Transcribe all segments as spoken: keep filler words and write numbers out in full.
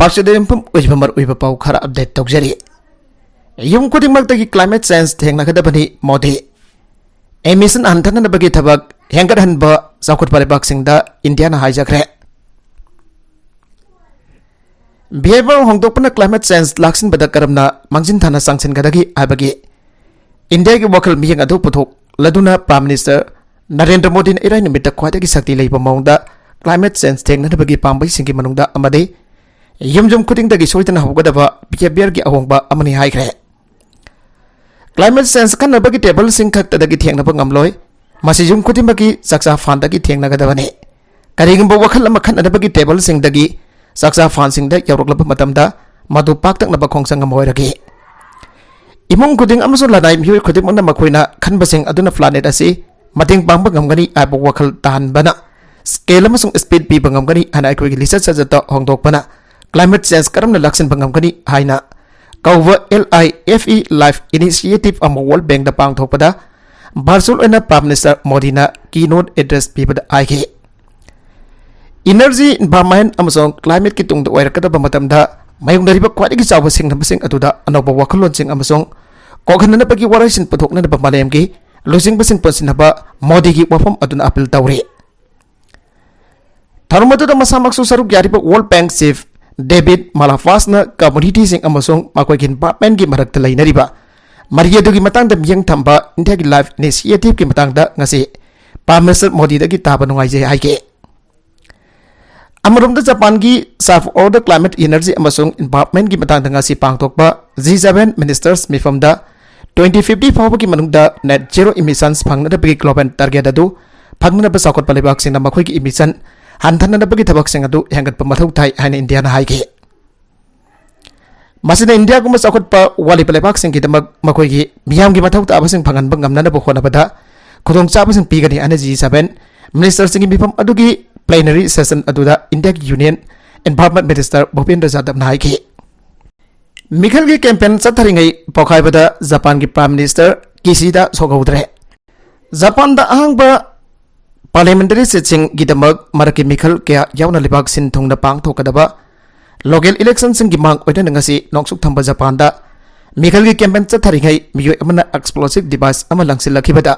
ꯑꯁꯤꯗ ꯌꯨꯝꯐꯝ ꯑꯣꯏꯕ ꯃꯔꯨꯑꯣꯏꯕ ꯄꯥꯎ ꯈꯔ update ꯇꯧꯖꯔꯤ꯫ ꯌꯨꯝ ꯈꯨꯗꯤꯡꯃꯛꯇꯒꯤ climate change ꯊꯦꯡꯅꯒꯗꯕꯅꯤ ꯃꯣꯗꯤ꯫ Emission ꯍꯟꯊꯅꯅꯕꯒꯤ ꯊꯕꯛ ꯍꯦꯟꯒꯠꯍꯟꯕ ꯆꯥꯎꯈꯠꯄ ꯂꯩꯕꯥꯛꯁꯤꯡꯗ ꯏꯟꯗꯤꯌꯥꯅ ꯍꯥꯏꯖꯈ꯭ꯔꯦ꯫ Behavior ꯍꯣꯡꯗꯣꯛꯄꯅ climate change ꯂꯥꯛꯁꯤꯟꯕꯗ ꯀꯔꯝꯅ ꯃꯥꯡꯖꯤꯟ ꯊꯥꯅ ꯆꯪꯁꯤꯟꯒꯗꯒꯦ ꯍꯥꯏꯕꯒꯤ ꯏꯟꯗꯤꯌꯥꯒꯤ ꯋꯥꯈꯜ ꯃꯤꯠꯌꯦꯡ ꯑꯗꯨ ꯄꯨꯊꯣꯛꯂꯗꯨꯅ Prime Minister ꯅꯔꯦꯟꯗ꯭ꯔ ꯃꯣꯗꯤꯅ ꯏꯔꯥꯏ ꯅꯨꯃꯤꯠꯇ ꯈ꯭ꯋꯥꯏꯗꯒꯤ ꯁꯛꯇꯤ ꯂꯩꯕ ꯃꯑꯣꯡꯗ climate change ꯊꯦꯡꯅꯅꯕꯒꯤ ꯄꯥꯝꯕꯩꯁꯤꯡꯒꯤ ꯃꯅꯨꯡꯗ ꯑꯃꯗꯤ ꯌꯨꯝ ꯌꯨꯝ ꯈꯨꯗꯤꯡꯗꯒꯤ ꯁꯣꯏꯗꯅ ꯍꯧꯒꯗꯕ behaviorꯒꯤ ꯑꯍꯣꯡꯕ ꯑꯃꯅꯤ ꯍꯥꯏꯈ꯭ꯔꯦ꯫ Climate change ꯈꯟꯅꯕꯒꯤ tableꯁꯤꯡ ꯈꯛꯇꯗꯒꯤ ꯊꯦꯡꯅꯕ ꯉꯝꯂꯣꯏ, ꯃꯁꯤ ꯌꯨꯝ ꯈꯨꯗꯤꯡꯃꯛꯀꯤ ꯆꯥꯛꯆꯥ ꯐꯥꯟꯗꯒꯤ ꯊꯦꯡꯅꯒꯗꯕꯅꯤ꯫ ꯀꯔꯤꯒꯨꯝꯕ ꯋꯥꯈꯜ ꯑꯃ ꯈꯟꯅꯅꯕꯒꯤ tableꯁꯤꯡꯗꯒꯤ ꯆꯥꯛꯆꯥ ꯐꯥꯟꯁꯤꯡꯗ ꯌꯧꯔꯛꯂꯕ ꯃꯇꯝꯗ ꯃꯗꯨ ꯄꯥꯛꯇꯛꯅꯕ ꯈꯣꯡꯖꯪ ꯑꯃ ꯑꯣꯏꯔꯒꯦ꯫ ꯏꯃꯨꯡ ꯈꯨꯗꯤꯡ ꯑꯃꯁꯨꯡ ꯂꯅꯥꯏ ꯃꯤꯑꯣꯏ ꯈꯨꯗꯤꯡꯃꯛꯅ ꯃꯈꯣꯏꯅ ꯈꯟꯕꯁꯤꯡ ꯑꯗꯨꯅ planet ꯑꯁꯤ ꯃꯇꯦꯡ ꯄꯥꯡꯕ ꯉꯝꯒꯅꯤ ꯍꯥꯏꯕ ꯋꯥꯈꯜ ꯇꯥꯍꯟꯕꯅ scale ꯑꯃꯁꯨꯡ speed ꯄꯤꯕ ꯉꯝꯒꯅꯤ ꯍꯥꯏꯅ ꯑꯩꯈꯣꯏꯒꯤ ꯂꯤꯆꯠ ꯁꯥꯖꯠꯇ ꯍꯣꯡꯗꯣꯛꯄꯅ climate change ꯀꯔꯝꯅ ꯂꯥꯛꯁꯤꯟꯕ ꯉꯝꯒꯅꯤ ꯍꯥꯏꯅ ꯀꯧꯕ L I F E Life Initiative ꯑꯃ World Bankꯗ ꯄꯥꯡꯊꯣꯛꯄꯗ virtual ꯑꯣꯏꯅ Prime Minister ꯃꯣꯗꯤꯅ keynote address ꯄꯤꯕꯗ ꯍꯥꯏꯈꯤ꯫ Energy, environment ꯑꯃꯁꯨꯡ climateꯀꯤ ꯇꯨꯡꯗ ꯑꯣꯏꯔꯛꯀꯗꯕ ꯃꯇꯝꯗ ꯃꯥꯌꯣꯛꯅꯔꯤꯕ ꯈ꯭ꯋꯥꯏꯗꯒꯤ ꯆꯥꯎꯕ ꯁꯤꯡꯅꯕꯁꯤꯡ ꯑꯗꯨꯗ ꯑꯅꯧꯕ ꯋꯥꯈꯜꯂꯣꯟꯁꯤꯡ ꯑꯃꯁꯨꯡ ꯀꯣꯛꯍꯟꯅꯅꯕꯒꯤ ꯋꯥꯔꯣꯏꯁꯤꯟ ꯄꯨꯊꯣꯛꯅꯅꯕ ꯃꯥꯂꯦꯝꯒꯤ ꯂꯨꯆꯤꯡꯕꯁꯤꯡ ꯄꯨꯟꯁꯤꯟꯅꯕ ꯃꯣꯗꯤꯒꯤ ꯋꯥꯐꯝ ꯑꯗꯨꯅ appeal ꯇꯧꯔꯤ꯫ ꯊꯧꯔꯝ ꯑꯗꯨꯗ ꯃꯁꯥꯃꯛꯁꯨ ꯁꯔꯨꯛ ꯌꯥꯔꯤꯕ World Bank Chief David Malpassꯅ communityꯁꯤꯡ ꯑꯃꯁꯨꯡ ꯃꯈꯣꯏꯒꯤ environmentꯀꯤ ꯃꯔꯛꯇ ꯂꯩꯅꯔꯤꯕ ꯃꯔꯤ ꯑꯗꯨꯒꯤ ꯃꯇꯥꯡꯗ ꯃꯤꯠꯌꯦꯡ ꯊꯝꯕ ꯏꯟꯗꯤꯌꯥꯒꯤ Life Initiativeꯀꯤ ꯃꯇꯥꯡꯗ ꯉꯁꯤ Prime Minister ꯃꯣꯗꯤꯗꯒꯤ ꯇꯥꯕ ꯅꯨꯡꯉꯥꯏꯖꯩ ꯍꯥꯏꯈꯤ꯫ ꯑꯃꯔꯣꯝꯗ ꯖꯄꯥꯟꯒꯤ Save Earth, Climate, Energy ꯑꯃꯁꯨꯡ Environmentꯀꯤ ꯃꯇꯥꯡꯗ ꯉꯁꯤ ꯄꯥꯡꯊꯣꯛꯄ G seven Ministers ꯃꯤꯐꯝꯗ twenty fifty ꯐꯥꯎꯕꯒꯤ ꯃꯅꯨꯡꯗ net zero emissions ꯐꯪꯅꯅꯕꯒꯤ global target ꯑꯗꯨ ꯐꯪꯅꯅꯕ ꯆꯥꯎꯈꯠꯄ ꯂꯩꯕꯥꯛꯁꯤꯡꯅ ꯃꯈꯣꯏꯒꯤ emission ꯍꯟꯊꯅꯅꯕꯒꯤ ꯊꯕꯛꯁꯤꯡ ꯑꯗꯨ ꯍꯦꯟꯒꯠꯄ ꯃꯊꯧ ꯇꯥꯏ ꯍꯥꯏꯅ ꯏꯟꯗꯤꯌꯥꯅ ꯍꯥꯏꯈꯤ꯫ ꯃꯁꯤꯅ ꯏꯟꯗꯤꯌꯥꯒꯨꯝꯕ ꯆꯥꯎꯈꯠꯄ ꯋꯥꯠꯂꯤꯕ ꯂꯩꯕꯥꯛꯁꯤꯡꯒꯤꯗꯃꯛ ꯃꯈꯣꯏꯒꯤ ꯃꯤꯌꯥꯝꯒꯤ ꯃꯊꯧ ꯇꯥꯕꯁꯤꯡ ꯐꯪꯍꯟꯕ ꯉꯝꯅꯅꯕ ꯍꯣꯠꯅꯕꯗ ꯈꯨꯗꯣꯡꯆꯥꯕꯁꯤꯡ ꯄꯤꯒꯅꯤ ꯍꯥꯏꯅ G seven Ministerꯁꯤꯡꯒꯤ ꯃꯤꯐꯝ ꯑꯗꯨꯒꯤ plenary session ꯑꯗꯨꯗ ꯏꯟꯗꯤꯌꯥꯒꯤ Union Environment Minister ꯚꯨꯄꯦꯟꯗ꯭ꯔ ꯖꯥꯗꯕꯅ ꯍꯥꯏꯈꯤ꯫ ꯃꯤꯈꯜꯒꯤ campaign ꯆꯠꯊꯔꯤꯉꯩ ꯄꯣꯈꯥꯏꯕꯗ ꯖꯄꯥꯟꯒꯤ Prime Minister ꯀꯤꯁꯤꯗꯥ ꯁꯣꯛꯍꯧꯗ꯭ꯔꯦ꯫ ꯖꯄꯥꯟꯗ ꯑꯍꯥꯡꯕ parliamentary seatꯁꯤꯡꯒꯤꯗꯃꯛ ꯃꯔꯛꯀꯤ ꯃꯤꯈꯜ ꯀꯌꯥ ꯌꯥꯎꯅ ꯂꯩꯕꯥꯛ ꯁꯤꯟ ꯊꯨꯡꯅ ꯄꯥꯡꯊꯣꯛꯀꯗꯕ Local electionꯁꯤꯡꯒꯤ ꯃꯥꯡ ꯑꯣꯏꯅꯅ ꯉꯁꯤ ꯅꯣꯡꯆꯨꯞ ꯊꯪꯕ ꯖꯄꯥꯟꯗ ꯃꯤꯈꯜꯒꯤ campaign ꯆꯠꯊꯔꯤꯉꯩ ꯃꯤꯑꯣꯏ ꯑꯃꯅ explosive device ꯑꯃ ꯂꯪꯁꯤꯜꯂꯛꯈꯤꯕꯗ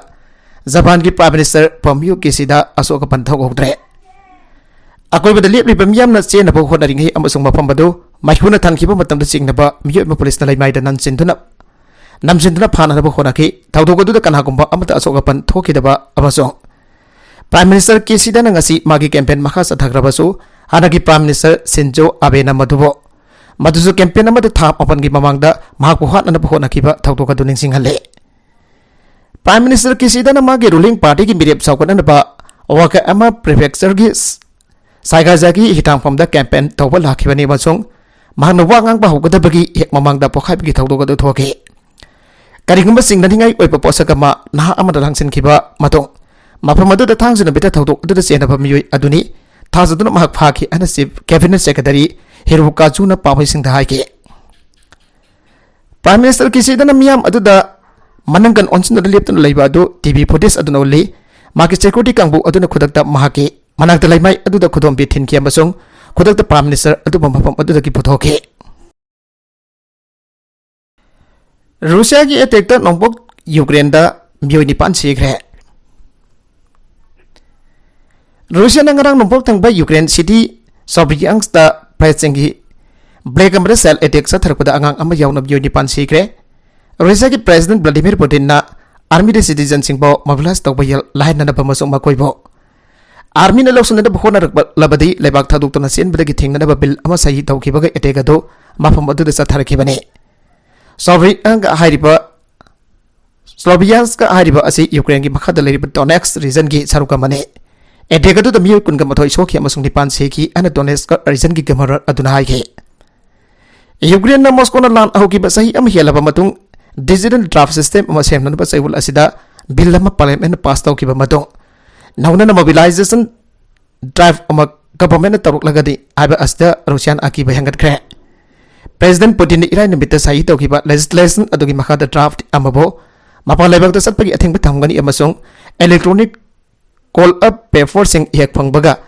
ꯖꯄꯥꯟꯒꯤ Prime Minister ꯐꯣꯃꯤꯌꯣ ꯀꯤꯁꯤꯗ ꯑꯁꯣꯛ ꯑꯄꯟ ꯊꯣꯛꯍꯧꯗ꯭ꯔꯦ꯫ ꯑꯀꯣꯏꯕꯗ ꯂꯦꯞꯂꯤꯕ ꯃꯤꯌꯥꯝꯅ ꯆꯦꯟꯅꯕ ꯍꯣꯠꯅꯔꯤꯉꯩ ꯑꯃꯁꯨꯡ ꯃꯐꯝ ꯑꯗꯨ ꯃꯩꯈꯨꯅ ꯊꯟꯈꯤꯕ ꯃꯇꯝꯗ ꯆꯤꯡꯅꯕ ꯃꯤꯑꯣꯏ ꯑꯃ ꯄꯨꯂꯤꯁꯅ ꯂꯩꯃꯥꯏꯗ ꯅꯟꯁꯤꯟꯗꯨꯅ, ꯅꯝꯁꯤꯟꯗꯨꯅ ꯐꯥꯅꯅꯕ ꯍꯣꯠꯅꯈꯤ꯫ ꯊꯧꯗꯣꯛ ꯑꯗꯨꯗ ꯀꯅꯥꯒꯨꯝꯕ ꯑꯃꯠꯇ ꯑꯁꯣꯛ ꯑꯄꯟ ꯊꯣꯛꯈꯤꯗꯕ ꯑꯃꯁꯨꯡ Prime Minister ꯀꯤꯁꯤꯗꯥꯅ ꯉꯁꯤ ꯃꯥꯒꯤ campaign ꯃꯈꯥ ꯆꯠꯊꯈ꯭ꯔꯕꯁꯨ, ꯍꯥꯟꯅꯒꯤ Prime Minister ꯁꯤꯟꯖꯣ ꯑꯕꯦꯅ ꯃꯗꯨꯕꯨ, ꯃꯗꯨꯁꯨ campaign ꯑꯃꯗ ꯊꯥ ꯃꯥꯄꯟꯒꯤ ꯃꯃꯥꯡꯗ ꯃꯍꯥꯛꯄꯨ ꯍꯥꯠꯅꯅꯕ ꯍꯣꯠꯅꯈꯤꯕ ꯊꯧꯗꯣꯛ ꯑꯗꯨ ꯅꯤꯡꯁꯤꯡꯍꯜꯂꯤ꯫ Prime Minister ꯀꯤꯁꯤꯗꯥꯅ ꯃꯥꯒꯤ ruling partyꯒꯤ ꯃꯤꯔꯦꯞ ꯆꯥꯎꯈꯠꯅꯅꯕ ꯋꯥꯀꯥꯌꯥꯃꯥ Prefectureꯒꯤ ꯁꯥꯏꯒꯥꯖꯥꯒꯤ ꯍꯤꯊꯥꯡꯐꯝꯗ campaign ꯇꯧꯕ ꯂꯥꯛꯈꯤꯕꯅꯤ ꯑꯃꯁꯨꯡ ꯃꯍꯥꯛꯅ ꯋꯥ ꯉꯥꯡꯕ ꯍꯧꯒꯗꯕꯒꯤ ꯍꯦꯛ ꯃꯃꯥꯡꯗ ꯄꯣꯈꯥꯏꯕꯒꯤ ꯊꯧꯗꯣꯛ ꯑꯗꯨ ꯊꯣꯛꯈꯤ꯫ ꯀꯔꯤꯒꯨꯝꯕ ꯆꯤꯡꯅꯅꯤꯡꯉꯥꯏ ꯑꯣꯏꯕ ꯄꯣꯠꯁꯛ ꯑꯃ ꯅꯍꯥ ꯑꯃꯅ ꯂꯪꯁꯤꯟꯈꯤꯕ ꯃꯇꯨꯡ, ꯃꯐꯝ ꯑꯗꯨꯗ ꯊꯥꯡꯖ ꯅꯨꯃꯤꯠꯇ ꯊꯧꯗꯣꯛ ꯑꯗꯨꯗ ꯆꯦꯟꯅꯕ ꯃꯤꯑꯣꯏ ꯑꯗꯨꯅꯤ ꯊꯥꯖꯗꯨꯅ ꯃꯍꯥꯛ ꯐꯥꯈꯤ ꯍꯥꯏꯅ Chief Cabinet Secretary ꯍꯤꯔꯣꯀꯥꯖꯨꯅ ꯄꯥꯎꯃꯤꯁꯤꯡꯗ ꯍꯥꯏꯈꯤ꯫ Prime Minister ꯀꯤꯁꯤꯗꯥꯅ ꯃꯤꯌꯥꯝ ꯑꯗꯨꯗ ꯃꯅꯪꯒꯟ ꯑꯣꯟꯁꯤꯟꯗꯨꯅ ꯂꯦꯞꯇꯨꯅ ꯂꯩꯕ ꯑꯗꯨ TV footage ꯑꯗꯨꯅ ꯎꯠꯂꯤ꯫ ꯃꯍꯥꯛꯀꯤ security ꯀꯥꯡꯕꯨ ꯑꯗꯨꯅ ꯈꯨꯗꯛꯇ ꯃꯍꯥꯛꯀꯤ ꯃꯅꯥꯛꯇ ꯂꯩꯃꯥꯏ ꯑꯗꯨꯗ ꯈꯨꯗꯣꯝꯕꯤ ꯊꯤꯟꯈꯤ ꯑꯃꯁꯨꯡ ꯈꯨꯗꯛꯇ Prime Minister ꯑꯗꯨꯕꯨ ꯃꯐꯝ ꯑꯗꯨꯗꯒꯤ ꯄꯨꯊꯣꯛꯈꯤ꯫ ꯔꯨꯁꯤꯌꯥꯒꯤ attackꯇ ꯅꯣꯡꯄꯣꯛ ꯌꯨꯀ꯭ꯔꯦꯟꯗ ꯃꯤꯑꯣꯏ ꯅꯤꯄꯥꯟ ꯁꯤꯈ꯭ꯔꯦ꯫ ꯔꯨꯁꯤꯌꯥꯅ ꯉꯔꯥꯡ ꯅꯣꯡꯄꯣꯛ ꯊꯪꯕ ꯌꯨꯀ꯭ꯔꯦꯟ city Slovianskꯇ pressꯁꯤꯡꯒꯤ black ꯑꯃꯗ shell attack ꯆꯠꯊꯔꯛꯄꯗ ꯑꯉꯥꯡ ꯑꯃ ꯌꯥꯎꯅ ꯃꯤꯑꯣꯏ ꯅꯤꯄꯥꯟ ꯁꯤꯈ꯭ꯔꯦ꯫ ꯔꯨꯁꯤꯌꯥꯒꯤ President Vladimir Putinꯅ armyꯗ citizenꯁꯤꯡꯕꯨ mobilize ꯇꯧꯕ ꯌꯥ-, ꯂꯥꯏꯍꯟꯅꯅꯕ ꯑꯃꯁꯨꯡ ꯃꯈꯣꯏꯕꯨ armyꯅ ꯂꯧꯁꯤꯟꯅꯅꯕ ꯍꯣꯠꯅꯔꯛꯂꯕꯗꯤ ꯂꯩꯕꯥꯛ ꯊꯥꯗꯣꯛꯇꯨꯅ ꯆꯦꯟꯕꯗꯒꯤ ꯊꯤꯡꯅꯅꯕ bill ꯑꯃ ꯁꯍꯤ ꯇꯧꯈꯤꯕꯒ attack ꯑꯗꯨ ꯃꯐꯝ ꯑꯗꯨꯗ ꯆꯠꯊꯔꯛꯈꯤꯕꯅꯤ꯫ Sloviansk ꯍꯥꯏꯔꯤꯕ, Sloviansk ꯍꯥꯏꯔꯤꯕ ꯑꯁꯤ ꯌꯨꯀ꯭ꯔꯦꯟꯒꯤ ꯃꯈꯥꯗ ꯂꯩꯔꯤꯕ Donetsk regionꯒꯤ ꯁꯔꯨꯛ ꯑꯃꯅꯤ꯫ Attack ꯑꯗꯨꯗ ꯃꯤꯑꯣꯏ ꯀꯨꯟꯒ ꯃꯥꯊꯣꯏ ꯁꯣꯛꯈꯤ ꯑꯃꯁꯨꯡ ꯅꯤꯄꯥꯟ ꯁꯤꯈꯤ ꯍꯥꯏꯅ Donetsk regionꯒꯤ Governor ꯑꯗꯨꯅ ꯍꯥꯏꯈꯤ꯫ ꯌꯨꯀ꯭ꯔꯦꯟꯅ ꯃꯣꯁꯀꯣꯅ ꯂꯥꯟ ꯍꯧꯈꯤꯕ ꯆꯍꯤ ꯑꯃ ꯍꯦꯜꯂꯕ ꯃꯇꯨꯡ digital draft system ꯑꯃ ꯁꯦꯝꯅꯅꯕ ꯆꯌꯣꯜ ꯑꯁꯤꯗ bill ꯑꯃ parliamentꯅ pass ꯇꯧꯈꯤꯕ ꯃꯇꯨꯡ, ꯅꯧꯅꯅ mobilization drive ꯑꯃ governmentꯅ ꯇꯧꯔꯛꯂꯒꯗꯤ ꯍꯥꯏꯕ ꯑꯁꯤꯗ ꯔꯨꯁꯤꯌꯥꯅ ꯑꯀꯤꯕ ꯍꯦꯟꯒꯠꯈ꯭ꯔꯦ꯫ President Putinꯅ ꯏꯔꯥꯏ ꯅꯨꯃꯤꯠꯇ ꯁꯍꯤ ꯇꯧꯈꯤꯕ legislation ꯑꯗꯨꯒꯤ ꯃꯈꯥꯗ draft ꯑꯃꯕꯨ ꯃꯄꯥꯟ ꯂꯩꯕꯥꯛꯇ ꯆꯠꯄꯒꯤ ꯑꯊꯤꯡꯕ ꯊꯝꯒꯅꯤ ꯑꯃꯁꯨꯡ electronic call up paperꯁꯤꯡ ꯍꯦꯛ ꯐꯪꯕꯒ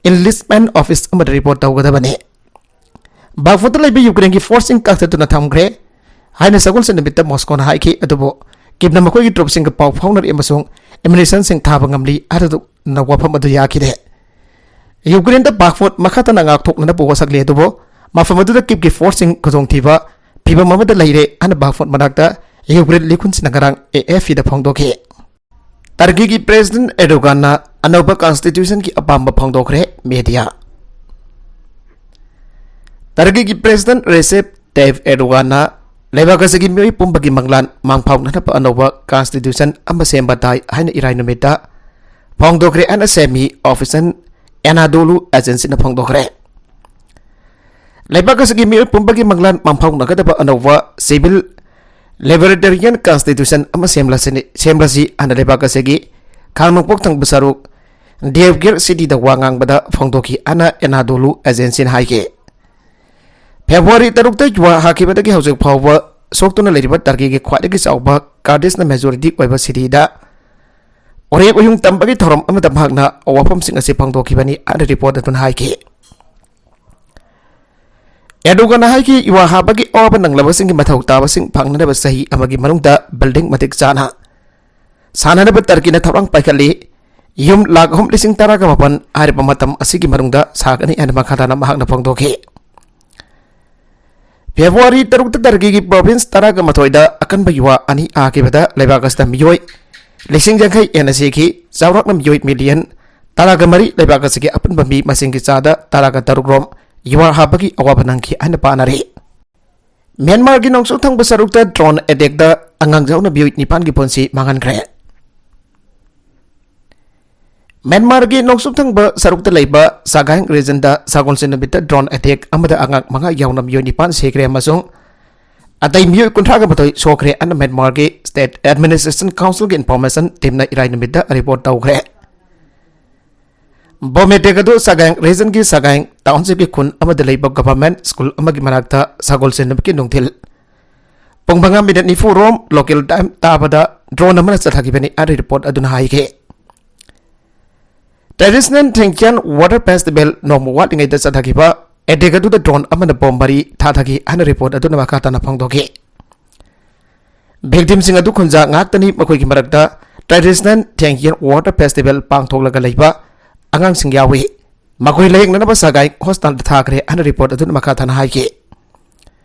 enlistment office ꯑꯃꯗ report ꯇꯧꯒꯗꯕꯅꯤ꯫ ꯕꯥꯒꯃꯨꯠꯇ ꯂꯩꯕ ꯌꯨꯀ꯭ꯔꯦꯟꯒꯤ ꯐꯣꯔꯁꯁꯤꯡ ꯀꯛꯊꯠꯇꯨꯅ ꯊꯝꯈ꯭ꯔꯦ ꯍꯥꯏꯅ ꯁꯒꯣꯜꯁꯦꯟ ꯅꯨꯃꯤꯠꯇ ꯃꯣꯁꯀꯣꯅ ꯍꯥꯏꯈꯤ꯫ ꯑꯗꯨꯕꯨ ꯀꯤꯞꯅ ꯃꯈꯣꯏꯒꯤ ꯇ꯭ꯔꯨꯞꯁꯤꯡꯒ ꯄꯥꯎ ꯐꯥꯎꯅꯔꯤ ꯑꯃꯁꯨꯡ ꯑꯦꯃꯨꯅꯤꯁꯟꯁꯤꯡ ꯊꯥꯕ ꯉꯝꯂꯤ ꯍꯥꯏꯅ ꯋꯥꯐꯝ ꯑꯗꯨ ꯌꯥꯈꯤꯗꯦ꯫ ꯌꯨꯀ꯭ꯔꯦꯟꯗ ꯕꯥꯒꯃꯨꯠ ꯃꯈꯥ ꯇꯥꯅ ꯉꯥꯛꯊꯣꯛꯅꯅꯕ ꯋꯥꯁꯛꯂꯤ, ꯑꯗꯨꯕꯨ ꯃꯐꯝ ꯑꯗꯨꯗ ꯀꯤꯞꯀꯤ ꯐꯣꯔꯁꯁꯤꯡ ꯈꯨꯗꯣꯡꯊꯤꯕ ꯐꯤꯚꯝ ꯑꯃꯗ ꯂꯩꯔꯦ ꯍꯥꯏꯅ ꯕꯥꯒꯃꯨꯠ ꯃꯅꯥꯛꯇ ꯌꯨꯀ꯭ꯔꯦꯟ ꯂꯤꯈꯨꯟꯁꯤꯅ ꯉꯔꯥꯡ ꯑꯦ ꯑꯦꯐ ꯄꯤꯗ ꯐꯣꯡꯗꯣꯛꯈꯤ꯫ ꯇꯔꯀꯤꯒꯤ ꯄ꯭ꯔꯦꯁꯤꯗꯦꯟꯠ ꯑꯦꯔꯗꯣꯒꯥꯟꯅ ꯑꯅꯧꯕ ꯀꯟꯁꯇꯤꯇ꯭ꯌꯨꯁꯟꯒꯤ ꯑꯄꯥꯝꯕ ꯐꯣꯡꯗꯣꯛꯈ꯭ꯔꯦ꯫ ꯃꯦꯗꯤꯌꯥ꯫ ꯇꯔꯀꯤꯒꯤ ꯄ꯭ꯔꯦꯁꯤꯗꯦꯟꯠ ꯔꯦꯁꯦꯞ ꯇꯥꯏꯞ ꯑꯦꯔꯗꯣꯒꯥꯟꯅ ꯂꯩꯕꯥꯛ ꯑꯁꯤꯒꯤ ꯃꯤꯑꯣꯏ ꯄꯨꯝꯕꯒꯤ ꯃꯪꯂꯥꯟ ꯃꯥꯡꯐꯥꯎꯅꯅꯕ ꯑꯅꯧꯕ ꯀꯟꯁꯇꯤꯇ꯭ꯌꯨꯁꯟ ꯑꯃ ꯁꯦꯝꯕ ꯇꯥꯏ ꯍꯥꯏꯅ ꯏꯔꯥꯏ ꯅꯨꯃꯤꯠꯇ ꯐꯣꯡꯗꯣꯛꯈ꯭ꯔꯦ ꯍꯥꯏꯅ ꯁꯦꯃꯤ ꯑꯣꯐꯤꯁꯤꯌꯦꯜ ꯑꯦꯅꯥꯗꯣꯂꯨ ꯑꯦꯖꯦꯟꯁꯤꯅ ꯐꯣꯡꯗꯣꯛꯈ꯭ꯔꯦ꯫ ꯂꯩꯕꯥꯛ ꯑꯁꯤꯒꯤ ꯃꯤꯑꯣꯏ ꯄꯨꯝꯕꯒꯤ ꯃꯪꯂꯥꯟ ꯃꯥꯡꯐꯥꯎꯅꯒꯗꯕ ꯑꯅꯧꯕ ꯁꯤꯚꯤꯜ ꯂꯤꯕꯔꯇꯦꯔꯤꯌꯟ ꯀꯟꯁꯇꯤꯇ꯭ꯌꯨꯁꯟ ꯑꯃ ꯁꯦꯝꯂꯁꯤꯅꯤ, ꯁꯦꯝꯂꯁꯤ ꯍꯥꯏꯅ ꯂꯩꯕꯥꯛ ꯑꯁꯤꯒꯤ ꯈꯥ ꯅꯣꯡꯄꯣꯛ ꯊꯪꯕ ꯁꯔꯨꯛ ꯗꯤꯌꯦꯞꯒꯤꯔ ꯁꯤꯇꯤꯗ ꯋꯥ ꯉꯥꯡꯕꯗ ꯐꯣꯡꯗꯣꯛꯈꯤ ꯍꯥꯏꯅ ꯑꯦꯅꯥꯗꯣꯂꯨ ꯑꯦꯖꯦꯟꯁꯤꯅ ꯍꯥꯏꯈꯤ꯫ ꯐꯦꯕ꯭ꯔꯨꯋꯥꯔꯤ ꯇꯔꯨꯛꯇ ꯌꯨ ꯑꯥꯔ ꯍꯥꯈꯤꯕꯗꯒꯤ ꯍꯧꯖꯤꯛ ꯐꯥꯎꯕ ꯁꯣꯛꯇꯨꯅ ꯂꯩꯔꯤꯕ ꯇꯔꯀꯤꯒꯤ ꯈ꯭ꯋꯥꯏꯗꯒꯤ ꯆꯥꯎꯕ ꯀꯥꯔꯗꯤꯁꯅ ꯃꯦꯖꯣꯔꯤꯇꯤ ꯑꯣꯏꯕ ꯁꯤꯇꯤꯗ ꯎꯔꯦꯛ ꯎꯌꯨꯡ ꯇꯝꯕꯒꯤ ꯊꯧꯔꯝ ꯑꯃꯗ ꯃꯍꯥꯛꯅ ꯋꯥꯐꯝꯁꯤꯡ ꯑꯁꯤ ꯐꯣꯡꯗꯣꯛꯈꯤꯕꯅꯤ ꯍꯥꯏꯅ ꯔꯤꯄꯣꯔꯠ ꯑꯗꯨꯅ ꯍꯥꯏꯈꯤ꯫ ꯑꯦꯔꯗꯣꯒꯥꯟꯅ ꯍꯥꯏꯈꯤ, ꯌꯨ ꯑꯥꯔ ꯍꯥꯕꯒꯤ ꯑꯋꯥꯕ ꯅꯪꯂꯕꯁꯤꯡꯒꯤ ꯃꯊꯧ ꯇꯥꯕꯁꯤꯡ ꯐꯪꯅꯅꯕ ꯆꯍꯤ ꯑꯃꯒꯤ ꯃꯅꯨꯡꯗ ꯕꯤꯜꯗꯤꯡ ꯃꯇꯤꯛ ꯆꯥꯅ ꯁꯥꯟꯅꯅꯕ ꯇꯔꯀꯤꯅ ꯊꯧꯔꯥꯡ ꯄꯥꯏꯈꯠꯂꯤ꯫ ꯌꯨꯝ ꯂꯥꯈ ꯑꯍꯨꯝ ꯂꯤꯁꯤꯡ ꯇꯔꯥꯒ ꯃꯥꯄꯟ ꯍꯥꯏꯔꯤꯕ ꯃꯇꯝ ꯑꯁꯤꯒꯤ ꯃꯅꯨꯡꯗ ꯁꯥꯒꯅꯤ ꯍꯥꯏꯅ ꯃꯈꯥ ꯇꯥꯅ ꯃꯍꯥꯛꯅ ꯐꯣꯡꯗꯣꯛꯈꯤ꯫ ꯐꯦꯕ꯭ꯔꯨꯋꯥꯔꯤ ꯇꯔꯨꯛꯇ ꯇꯔꯀꯤꯒꯤ ꯄ꯭ꯔꯣꯚꯤꯟꯁ ꯇꯔꯥꯒ ꯃꯥꯊꯣꯏꯗ ꯑꯀꯟꯕ ꯌꯨ ꯑꯥꯔ ꯑꯅꯤ ꯍꯥꯈꯤꯕꯗ ꯂꯩꯕꯥꯛ ꯑꯁꯤꯗ ꯃꯤꯑꯣꯏ ꯂꯤꯁꯤꯡ ꯌꯥꯡꯈꯩ ꯍꯦꯟꯅ ꯁꯤꯈꯤ꯫ ꯆꯥꯎꯔꯥꯛꯅ ꯃꯤꯑꯣꯏ ꯃꯤꯂꯤꯌꯟ ꯇꯔꯥꯒ ꯃꯔꯤ, ꯂꯩꯕꯥꯛ ꯑꯁꯤꯒꯤ ꯑꯄꯨꯟꯕ ꯃꯤ ꯃꯁꯤꯡꯒꯤ ꯆꯥꯗ ꯇꯔꯥꯒ ꯇꯔꯨꯛ ꯔꯣꯝ ꯌꯨ ꯑꯥꯔ ꯍꯥꯕꯒꯤ ꯑꯋꯥꯕ ꯅꯪꯈꯤ ꯍꯥꯏꯅ ꯄꯥꯅꯔꯤ꯫ ꯃ꯭ꯌꯥꯟꯃꯥꯔꯒꯤ ꯅꯣꯡꯆꯨꯞ ꯊꯪꯕ ꯁꯔꯨꯛꯇ ꯗ꯭ꯔꯣꯟ ꯑꯦꯇꯦꯛꯇ ꯑꯉꯥꯡ ꯌꯥꯎꯅ ꯃꯤꯑꯣꯏ ꯅꯤꯄꯥꯟꯒꯤ ꯄꯨꯟꯁꯤ ꯃꯥꯡꯍꯟꯈ꯭ꯔꯦ꯫ ꯃ꯭ꯌꯥꯟꯃꯥꯔꯒꯤ ꯅꯣꯡꯆꯨꯞ ꯊꯪꯕ ꯁꯔꯨꯛꯇ ꯂꯩꯕ ꯁꯥꯒꯥꯏꯡ ꯔꯤꯖꯟꯗ ꯁꯒꯣꯜꯁꯦꯟ ꯅꯨꯃꯤꯠꯇ ꯗ꯭ꯔꯣꯟ ꯑꯦꯇꯦꯛ ꯑꯃꯗ ꯑꯉꯥꯡ ꯃꯉꯥ ꯌꯥꯎꯅ ꯃꯤꯑꯣꯏ ꯅꯤꯄꯥꯟ ꯁꯤꯈ꯭ꯔꯦ ꯑꯃꯁꯨꯡ ꯑꯇꯩ ꯃꯤꯑꯣꯏ ꯀꯨꯟꯊ꯭ꯔꯥꯒ ꯃꯥꯊꯣꯏ ꯁꯣꯛꯈ꯭ꯔꯦ ꯍꯥꯏꯅ ꯃ꯭ꯌꯥꯟꯃꯥꯔꯒꯤ ꯁ꯭ꯇꯦꯠ ꯑꯦꯗꯃꯤꯅꯤꯁꯇ꯭ꯔꯦꯁꯟ ꯀꯥꯎꯟꯁꯤꯜꯒꯤ ꯏꯟꯐꯣꯔꯃꯦꯁꯟ ꯇꯤꯝꯅ ꯏꯔꯥꯏ ꯅꯨꯃꯤꯠꯇ ꯔꯤꯄꯣꯔꯠ ꯇꯧꯈ꯭ꯔꯦ꯫ ꯕꯣꯝ ꯑꯦꯇꯦꯛ ꯑꯗꯨ ꯁꯥꯒꯥꯏꯡ ꯔꯤꯖꯟꯒꯤ ꯁꯥꯒꯥꯏꯡ ꯇꯥꯎꯟꯁꯤꯞꯀꯤ ꯈꯨꯟ ꯑꯃꯗ ꯂꯩꯕ ꯒꯚꯔꯟꯃꯦꯟꯠ ꯁ꯭ꯀꯨꯜ ꯑꯃꯒꯤ ꯃꯅꯥꯛꯇ ꯁꯒꯣꯜꯁꯦꯟ ꯅꯨꯃꯤꯠꯀꯤ ꯅꯨꯡꯊꯤꯜ ꯄꯨꯡ ꯃꯉꯥ ꯃꯤꯅꯤꯠ ꯅꯤꯐꯨ ꯔꯣꯝ ꯂꯣꯀꯦꯜ ꯇꯥꯏꯝ ꯇꯥꯕꯗ ꯗ꯭ꯔꯣꯟ ꯑꯃꯅ ꯆꯠꯊꯈꯤꯕꯅꯤ ꯍꯥꯏꯅ ꯔꯤꯄꯣꯔꯠ ꯑꯗꯨꯅ ꯍꯥꯏꯈꯤ꯫ ꯇ꯭ꯔꯦꯗꯤꯁꯅꯦꯜ ꯊꯦꯡꯀ꯭ꯌꯥꯟ ꯋꯥꯇꯔ ꯐꯦꯁꯇꯤꯚꯦꯜ ꯅꯣꯡꯃ ꯋꯥꯠꯂꯤꯉꯩꯗ ꯆꯠꯊꯈꯤꯕ ꯑꯦꯇꯦꯛ ꯑꯗꯨꯗ ꯗ꯭ꯔꯣꯟ ꯑꯃꯅ ꯕꯣꯝ ꯃꯔꯤ ꯊꯥꯊꯈꯤ ꯍꯥꯏꯅ ꯔꯤꯄꯣꯔꯠ ꯑꯗꯨꯅ ꯃꯈꯥ ꯇꯥꯅ ꯐꯣꯡꯗꯣꯛꯈꯤ꯫ ꯚꯤꯛꯇꯤꯝꯁꯤꯡ ꯑꯗꯨ ꯈꯨꯟꯖꯥ ꯉꯥꯛꯇꯅꯤ, ꯃꯈꯣꯏꯒꯤ ꯃꯔꯛꯇ ꯇ꯭ꯔꯦꯗꯤꯁꯅꯦꯜ ꯊꯦꯡꯒꯤꯌꯟ ꯋꯥꯇꯔ ꯐꯦꯁꯇꯤꯚꯦꯜ ꯄꯥꯡꯊꯣꯛꯂꯒ ꯂꯩꯕ ꯑꯉꯥꯡꯁꯤꯡ ꯌꯥꯎꯏ꯫ ꯃꯈꯣꯏ ꯂꯥꯌꯦꯡꯅꯅꯕ ꯁꯒꯥꯏ ꯍꯣꯁꯄꯤꯇꯥꯜꯗ ꯊꯥꯈ꯭ꯔꯦ ꯍꯥꯏꯅ ꯔꯤꯄꯣꯔꯠ ꯑꯗꯨꯅ ꯃꯈꯥ ꯇꯥꯅ ꯍꯥꯏꯈꯤ꯫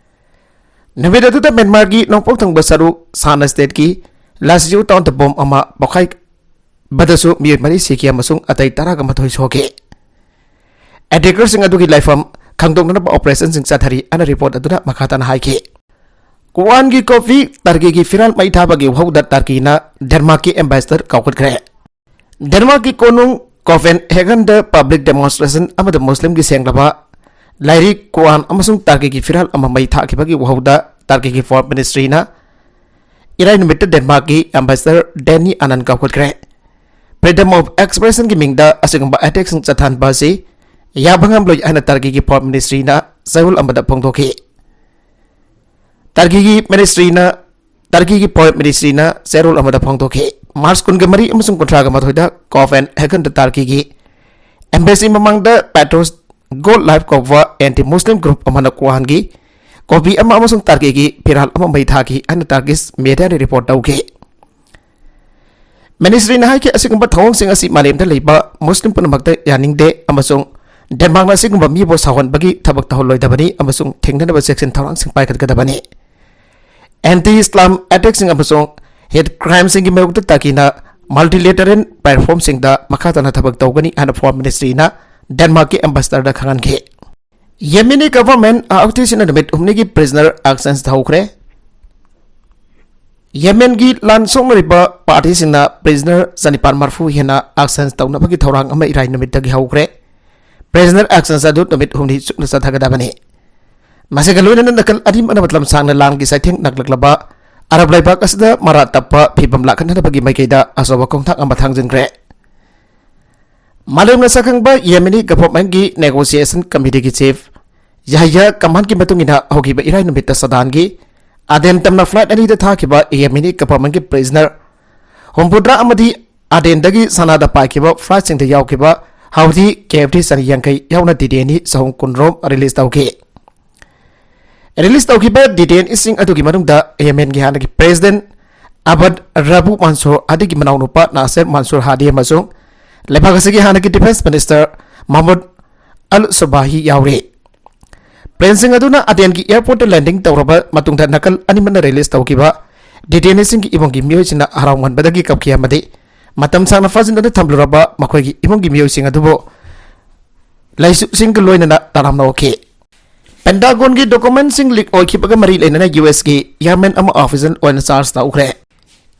ꯅꯨꯃꯤꯠ ꯑꯗꯨꯗ ꯃ꯭ꯌꯥꯟꯃꯥꯔꯒꯤ ꯅꯣꯡꯄꯣꯛ ꯊꯪꯕ ꯁꯔꯨꯛ ꯁꯥꯟ ꯁ꯭ꯇꯦꯠꯀꯤ ꯂꯥꯁꯤꯌꯨ ꯇꯥꯎꯟꯗ ꯕꯣꯝ ꯑꯃ ꯄꯣꯈꯥꯏꯕꯗꯁꯨ ꯃꯤꯑꯣꯏ ꯃꯔꯤ ꯁꯤꯈꯤ ꯑꯃꯁꯨꯡ ꯑꯇꯩ ꯇꯔꯥꯒ ꯃꯥꯊꯣꯏ ꯁꯣꯛꯈꯤ꯫ ꯑꯦꯇꯦꯀꯔꯁꯤꯡ ꯑꯗꯨꯒꯤ ꯂꯩꯐꯝ ꯈꯪꯗꯣꯛꯅꯅꯕ ꯑꯣꯄꯔꯦꯁꯟꯁꯤꯡ ꯆꯠꯊꯔꯤ ꯍꯥꯏꯅ ꯔꯤꯄꯣꯔꯠ ꯑꯗꯨꯅ ꯃꯈꯥ ꯇꯥꯅ ꯍꯥꯏꯈꯤ꯫ ꯀꯣꯋꯥꯟꯒꯤ ꯀꯣꯐꯤ ꯇꯔꯀꯤꯒꯤ ꯐꯤꯔꯥꯜ ꯃꯩ ꯊꯥꯕꯒꯤ ꯋꯥꯍꯧꯗ ꯇꯔꯀꯤꯅ ꯗꯦꯟꯃꯥꯔꯛꯀꯤ ꯑꯦꯝꯕꯦꯁꯦꯗꯔ ꯀꯥꯎꯈꯠꯈ꯭ꯔꯦ꯫ ꯗꯦꯟꯃꯥꯔꯛꯀꯤ ꯀꯣꯅꯨꯡ ꯀꯣꯄꯦꯟꯍꯦꯒꯟꯗ ꯄꯕ꯭ꯂꯤꯛ ꯗꯦꯃꯣꯟꯁꯇ꯭ꯔꯦꯁꯟ ꯑꯃꯗ ꯃꯨꯁꯂꯤꯝꯒꯤ ꯁꯦꯡꯂꯕ ꯂꯥꯏꯔꯤꯛ ꯀꯣꯔꯥꯟ ꯑꯃꯁꯨꯡ ꯇꯔꯀꯤꯒꯤ ꯐꯤꯔꯥꯜ ꯑꯃ ꯃꯩ ꯊꯥꯈꯤꯕꯒꯤ ꯋꯥꯍꯧꯗ ꯇꯔꯀꯤꯒꯤ ꯐꯣꯔꯦꯟ ꯃꯤꯅꯤꯁꯇ꯭ꯔꯤꯅ ꯏꯔꯥꯏ ꯅꯨꯃꯤꯠꯇ ꯗꯦꯟꯃꯥꯔꯛꯀꯤ ꯑꯦꯝꯕꯦꯁꯦꯗꯔ ꯗꯦꯅꯤ ꯑꯅꯟ ꯀꯥꯎꯈꯠꯈ꯭ꯔꯦ꯫ ꯐ꯭ꯔꯤꯗꯝ ꯑꯣꯐ ꯑꯦꯛꯁꯄ꯭ꯔꯦꯁꯟꯒꯤ ꯃꯤꯡꯗ ꯑꯁꯤꯒꯨꯝꯕ ꯑꯦꯇꯦꯛꯁꯤꯡ ꯆꯠꯊꯍꯟꯕ ꯑꯁꯤ ꯌꯥꯕ ꯉꯝꯂꯣꯏ ꯍꯥꯏꯅ ꯇꯔꯀꯤꯒꯤ ꯐꯣꯔꯦꯟ ꯃꯤꯅꯤꯁꯇ꯭ꯔꯤꯅ ꯆꯌꯣꯜ ꯑꯃꯗ ꯐꯣꯡꯗꯣꯛꯈꯤ꯫ ꯇꯔꯀꯤꯒꯤ ꯃꯤꯅꯤꯁꯇ꯭ꯔꯤꯅ, ꯇꯔꯀꯤꯒꯤ ꯐꯣꯔꯦꯟ ꯃꯤꯅꯤꯁꯇ꯭ꯔꯤꯅ ꯆꯦꯔꯣꯜ ꯑꯃꯗ ꯐꯣꯡꯗꯣꯛꯈꯤ꯫ ꯃꯥꯔꯆ ꯀꯨꯟꯒ ꯃꯔꯤ ꯑꯃꯁꯨꯡ ꯀꯨꯟꯊ꯭ꯔꯥꯒ ꯃꯥꯊꯣꯏꯗ ꯀꯣꯄꯦꯟꯍꯦꯒꯟꯗ ꯇꯔꯀꯤꯒꯤ ꯑꯦꯝꯕꯦꯁꯤ ꯃꯃꯥꯡꯗ ꯄꯦꯇ꯭ꯔꯣꯁ ꯒꯣꯜ ꯂꯥꯏꯐ ꯀꯧꯕ ꯑꯦꯟꯇꯤ ꯃꯨꯁꯂꯤꯝ ꯒ꯭ꯔꯨꯞ ꯑꯃꯅ ꯀꯣꯔꯥꯟꯒꯤ ꯀꯣꯄꯤ ꯑꯃ ꯑꯃꯁꯨꯡ ꯇꯔꯀꯤꯒꯤ ꯐꯤꯔꯥꯜ ꯑꯃ ꯃꯩ ꯊꯥꯈꯤ ꯍꯥꯏꯅ ꯇꯔꯀꯤꯁ ꯃꯦꯗꯤꯌꯥꯅ ꯔꯤꯄꯣꯔꯠ ꯇꯧꯈꯤ꯫ ꯃꯤꯅꯤꯁꯇ꯭ꯔꯤꯅ ꯍꯥꯏꯈꯤ, ꯑꯁꯤꯒꯨꯝꯕ ꯊꯧꯑꯣꯡꯁꯤꯡ ꯑꯁꯤ ꯃꯥꯂꯦꯝꯗ ꯂꯩꯕ ꯃꯨꯁꯂꯤꯝ ꯄꯨꯝꯅꯃꯛꯇ ꯌꯥꯅꯤꯡꯗꯦ ꯑꯃꯁꯨꯡ ꯗꯦꯟꯃꯥꯔꯛꯅ ꯑꯁꯤꯒꯨꯝꯕ ꯃꯤꯕꯨ ꯁꯥꯎꯍꯟꯕꯒꯤ ꯊꯕꯛ ꯇꯧꯍꯜꯂꯣꯏꯗꯕꯅꯤ ꯑꯃꯁꯨꯡ ꯊꯤꯡꯅꯅꯕ ꯆꯦꯛꯁꯤꯟ ꯊꯧꯔꯥꯡꯁꯤꯡ ꯄꯥꯏꯈꯠꯀꯗꯕꯅꯤ꯫ ꯑꯦꯟꯇꯤ ꯏꯁꯂꯥꯝ ꯑꯦꯇꯦꯛꯁꯤꯡ ꯑꯃꯁꯨꯡ ꯍꯦꯠ ꯀ꯭ꯔꯥꯏꯝꯁꯤꯡꯒꯤ ꯃꯥꯌꯣꯛꯇ ꯇꯔꯀꯤꯅ ꯃꯜꯇꯤꯂꯦꯇꯔꯦꯜ ꯄ꯭ꯂꯦꯠꯐꯣꯔꯝꯁꯤꯡꯗ ꯃꯈꯥ ꯇꯥꯅ ꯊꯕꯛ ꯇꯧꯒꯅꯤ ꯍꯥꯏꯅ ꯐꯣꯔꯦꯟ ꯃꯤꯅꯤꯁꯇ꯭ꯔꯤꯅ ꯗꯦꯟꯃꯥꯔꯛꯀꯤ ꯑꯦꯝꯕꯦꯁꯦꯗꯔꯗ ꯈꯪꯍꯟꯈꯤ꯫ ꯌꯦꯃꯦꯅꯤ ꯒꯚꯔꯟꯃꯦꯟꯠ ꯑꯥꯔꯑꯦꯐꯇꯤꯁꯤꯅ ꯅꯨꯃꯤꯠ ꯍꯨꯝꯅꯤꯒꯤ ꯄ꯭ꯔꯤꯖꯅꯔ ꯑꯦꯛꯁꯆꯦꯟꯖ ꯇꯧꯈ꯭ꯔꯦ꯫ ꯌꯦꯃꯦꯟꯒꯤ ꯂꯥꯟ ꯁꯣꯛꯅꯔꯤꯕ ꯄꯥꯔꯇꯤꯁꯤꯡꯅ ꯄ꯭ꯔꯤꯖꯅꯔ ꯆꯅꯤꯄꯥꯟ ꯃꯔꯤꯐꯨ ꯍꯦꯟꯅ ꯑꯦꯛꯁꯆꯦꯟꯖ ꯇꯧꯅꯕꯒꯤ ꯊꯧꯔꯥꯡ ꯑꯃ ꯏꯔꯥꯏ ꯅꯨꯃꯤꯠꯇꯒꯤ ꯍꯧꯈ꯭ꯔꯦ꯫ ꯄ꯭ꯔꯤꯖꯅꯔ ꯑꯦꯛꯁꯆꯦꯟꯖ ꯑꯗꯨ ꯅꯨꯃꯤꯠ ꯍꯨꯝꯅꯤ ꯆꯨꯞꯅ ꯆꯠꯊꯒꯗꯕꯅꯤ꯫ ꯃꯁꯤꯒ ꯂꯣꯏꯅꯅ ꯅꯥꯀꯜ ꯑꯅꯤꯃꯛꯅ ꯃꯇꯝ ꯁꯥꯡꯅ ꯂꯥꯟꯒꯤ ꯆꯩꯊꯦꯡ ꯅꯛꯂꯛꯂꯕ ꯑꯔꯕ ꯂꯩꯕꯥꯛ ꯑꯁꯤꯗ ꯃꯔꯥ ꯇꯞꯄ ꯐꯤꯕꯝ ꯂꯥꯛꯍꯟꯅꯕꯒꯤ ꯃꯥꯏꯀꯩꯗ ꯑꯆꯧꯕ ꯈꯣꯡꯊꯥꯡ ꯑꯃ ꯊꯥꯡꯖꯤꯟꯈ꯭ꯔꯦ꯫ ꯃꯥꯂꯦꯝꯅ ꯁꯛꯈꯪꯕ ꯌꯦꯃꯦꯅꯤ ꯒꯚꯔꯟꯃꯦꯟꯠꯀꯤ ꯅꯦꯒꯣꯁꯤꯌꯦꯁꯟ ꯀꯃꯤꯇꯤꯒꯤ ꯆꯤꯐ ꯌꯥꯍꯌꯥ ꯀꯃꯥꯟꯒꯤ ꯃꯇꯨꯡ ꯏꯟꯅ, ꯍꯧꯈꯤꯕ ꯏꯔꯥꯏ ꯅꯨꯃꯤꯠꯇ ꯁꯨꯗꯥꯟꯒꯤ ꯑꯗꯦꯟ ꯇꯝꯅ ꯐ꯭ꯂꯥꯏꯠ ꯑꯅꯤꯗ ꯊꯥꯈꯤꯕ ꯌꯦꯃꯦꯅꯤ ꯒꯚꯔꯟꯃꯦꯟꯠꯀꯤ ꯄ꯭ꯔꯤꯖꯅꯔ ꯍꯨꯝꯐꯨꯇꯔꯥ ꯑꯃꯗꯤ ꯑꯗꯦꯟꯗꯒꯤ ꯁꯅꯥꯗ ꯄꯥꯏꯈꯤꯕ ꯐ꯭ꯂꯥꯏꯠꯁꯤꯡꯗ ꯌꯥꯎꯈꯤꯕ ꯍꯥꯎꯗꯤ ꯀꯦ ꯑꯦꯐ ꯗꯤ ꯆꯅꯤ ꯌꯥꯡꯈꯩ ꯌꯥꯎꯅ ꯗꯤ ꯗꯤ ꯑꯦꯟ ꯏ ꯆꯍꯨꯝ ꯀꯨꯟꯔꯣꯝ ꯔꯤꯂꯤꯖ ꯇꯧꯈꯤ꯫ ꯔꯤꯂꯤꯖ ꯇꯧꯈꯤꯕ ꯗꯤ ꯗꯤ ꯑꯦꯟ ꯏꯁꯤꯡ ꯑꯗꯨꯒꯤ ꯃꯅꯨꯡꯗ ꯑꯦꯝ ꯑꯦꯟꯒꯤ ꯍꯥꯟꯅꯒꯤ ꯄ꯭ꯔꯦꯁꯤꯗꯦꯟꯠ ꯑꯕꯗ ꯔꯕꯨ ꯃꯟꯁꯨꯔ ꯍꯥꯗꯤꯒꯤ ꯃꯅꯥꯎꯅꯨꯄꯥ ꯅꯥꯁꯤꯔ ꯃꯟꯁꯨꯔ ꯍꯥꯗꯤ ꯑꯃꯁꯨꯡ ꯂꯩꯕꯥꯛ ꯑꯁꯤꯒꯤ ꯍꯥꯟꯅꯒꯤ ꯗꯤꯐꯦꯟꯁ ꯃꯤꯅꯤꯁꯇꯔ ꯃꯍꯃꯨꯗ ꯑꯜ ꯁꯨꯕꯥꯍꯤ ꯌꯥꯎꯔꯤ꯫ ꯄ꯭ꯂꯦꯟꯁꯤꯡ ꯑꯗꯨꯅ ꯑꯗꯦꯟꯒꯤ ꯑꯦꯌꯔꯄꯣꯔꯠꯇ ꯂꯦꯟꯗꯤꯡ ꯇꯧꯔꯕ ꯃꯇꯨꯡꯗ ꯅꯥꯀꯜ ꯑꯅꯤꯃꯛꯅ ꯔꯤꯂꯤꯖ ꯇꯧꯈꯤꯕ ꯗꯤꯇꯦꯟꯁꯤꯡꯒꯤ ꯏꯃꯨꯡꯒꯤ ꯃꯤꯑꯣꯏꯁꯤꯡꯅ ꯍꯔꯥꯎꯃꯟꯕꯗꯒꯤ ꯀꯞꯈꯤ ꯑꯃꯗꯤ ꯃꯇꯝ ꯁꯥꯡꯅ ꯐꯥꯖꯤꯟꯗꯨꯅ ꯊꯝꯂꯨꯔꯕ ꯃꯈꯣꯏꯒꯤ ꯏꯃꯨꯡꯒꯤ ꯃꯤꯑꯣꯏꯁꯤꯡ ꯑꯗꯨꯕꯨ ꯂꯩꯁꯨꯁꯤꯡꯒ ꯂꯣꯏꯅꯅ ꯇꯔꯥꯝꯅ ꯑꯣꯛꯈꯤ꯫ ꯄꯦꯟꯇꯥꯒꯣꯟꯒꯤ ꯗꯣꯀꯨꯃꯦꯟꯁꯤꯡ ꯂꯤꯛ ꯑꯣꯏꯈꯤꯕꯒ ꯃꯔꯤ ꯂꯩꯅꯅ ꯌꯨ ꯑꯦꯁꯀꯤ ꯑꯦꯌꯔꯃꯦꯟ ꯑꯃ ꯑꯣꯐꯤꯁꯤꯌꯦꯜ ꯑꯣꯏꯅ ꯆꯥꯔꯖ ꯇꯧꯈ꯭ꯔꯦ꯫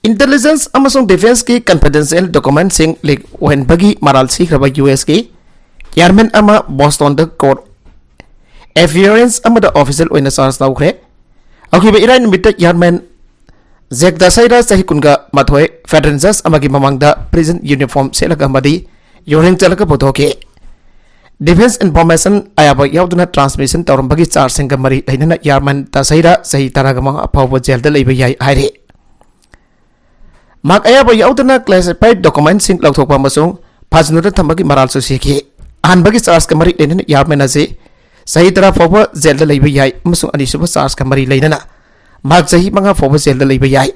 ꯏꯟꯇꯦꯂꯤꯖꯦꯟꯁ ꯑꯃꯁꯨꯡ ꯗꯤꯐꯦꯟꯁꯀꯤ ꯀꯟꯐꯤꯗꯦꯟꯁꯤꯌꯦꯜ ꯗꯣꯀꯨꯃꯦꯟꯁꯤꯡ ꯂꯤꯛ ꯑꯣꯏꯍꯟꯕꯒꯤ ꯃꯔꯥꯜ ꯁꯤꯈ꯭ꯔꯕ ꯌꯨ ꯑꯦꯁꯀꯤ ꯑꯦꯌꯔꯃꯦꯟ ꯑꯃ ꯕꯣꯁꯇꯣꯟꯗ ꯀꯣꯔꯠ ꯑꯦꯐꯤꯌꯔꯦꯟꯁ ꯑꯃꯗ ꯑꯣꯐꯤꯁꯤꯌꯦꯜ ꯑꯣꯏꯅ ꯆꯥꯔꯖ ꯇꯧꯈ꯭ꯔꯦ꯫ ꯍꯧꯈꯤꯕ ꯏꯔꯥꯏ ꯅꯨꯃꯤꯠꯇ ꯑꯦꯌꯔꯃꯦꯟ ꯖꯦꯛ ꯗꯁꯥꯏꯔꯥ ꯆꯍꯤ ꯀꯨꯟꯒ ꯃꯥꯊꯣꯏ ꯐꯦꯗꯔꯦꯜ ꯖꯁ ꯑꯃꯒꯤ ꯃꯃꯥꯡꯗ ꯄ꯭ꯔꯤꯖꯟ ꯌꯨꯅꯤꯐꯣꯔꯝ ꯁꯦꯠꯂꯒ ꯑꯃꯗꯤ ꯌꯣꯔꯦꯡ ꯆꯠꯂꯒ ꯄꯨꯊꯣꯛꯈꯤ꯫ ꯗꯤꯐꯦꯟꯁ ꯏꯟꯐꯣꯔꯃꯦꯁꯟ ꯑꯌꯥꯕ ꯌꯥꯎꯗꯅ ꯇ꯭ꯔꯥꯟꯁꯃꯤꯁꯟ ꯇꯧꯔꯝꯕꯒꯤ ꯆꯥꯔꯖꯁꯤꯡꯒ ꯃꯔꯤ ꯂꯩꯅꯅ ꯑꯦꯌꯔꯃꯦꯟ ꯗꯁꯥꯏꯔꯥ ꯆꯍꯤ ꯇꯔꯥꯃꯉꯥ ꯐꯥꯎꯕ ꯖꯦꯜꯗ ꯂꯩꯕ ꯌꯥꯏ ꯍꯥꯏꯔꯤ꯫ ꯃꯍꯥꯛ ꯑꯌꯥꯕ ꯌꯥꯎꯗꯅ ꯀ꯭ꯂꯥꯁꯤꯐꯥꯏꯗ ꯗꯣꯀꯨꯃꯦꯟꯁꯤꯡ ꯂꯧꯊꯣꯛꯄ ꯑꯃꯁꯨꯡ ꯐꯥꯖꯤꯟꯗꯨꯅ ꯊꯝꯕꯒꯤ ꯃꯔꯥꯜꯁꯨ ꯁꯤꯈꯤ꯫ ꯑꯍꯥꯟꯕꯒꯤ ꯆꯥꯔꯖꯀ ꯃꯔꯤ ꯂꯩꯅꯅ ꯑꯦꯌꯔꯃꯦꯟ ꯑꯁꯤ ꯆꯍꯤ ꯇꯔꯥ ꯐꯥꯎꯕ ꯖꯦꯜꯗ ꯂꯩꯕ ꯌꯥꯏ ꯑꯃꯁꯨꯡ ꯑꯅꯤꯁꯨꯕ ꯆꯥꯔꯖꯀ ꯃꯔꯤ ꯂꯩꯅꯅ ꯃꯍꯥꯛ ꯆꯍꯤ ꯃꯉꯥ ꯐꯥꯎꯕ ꯖꯦꯜꯗ ꯂꯩꯕ ꯌꯥꯏ꯫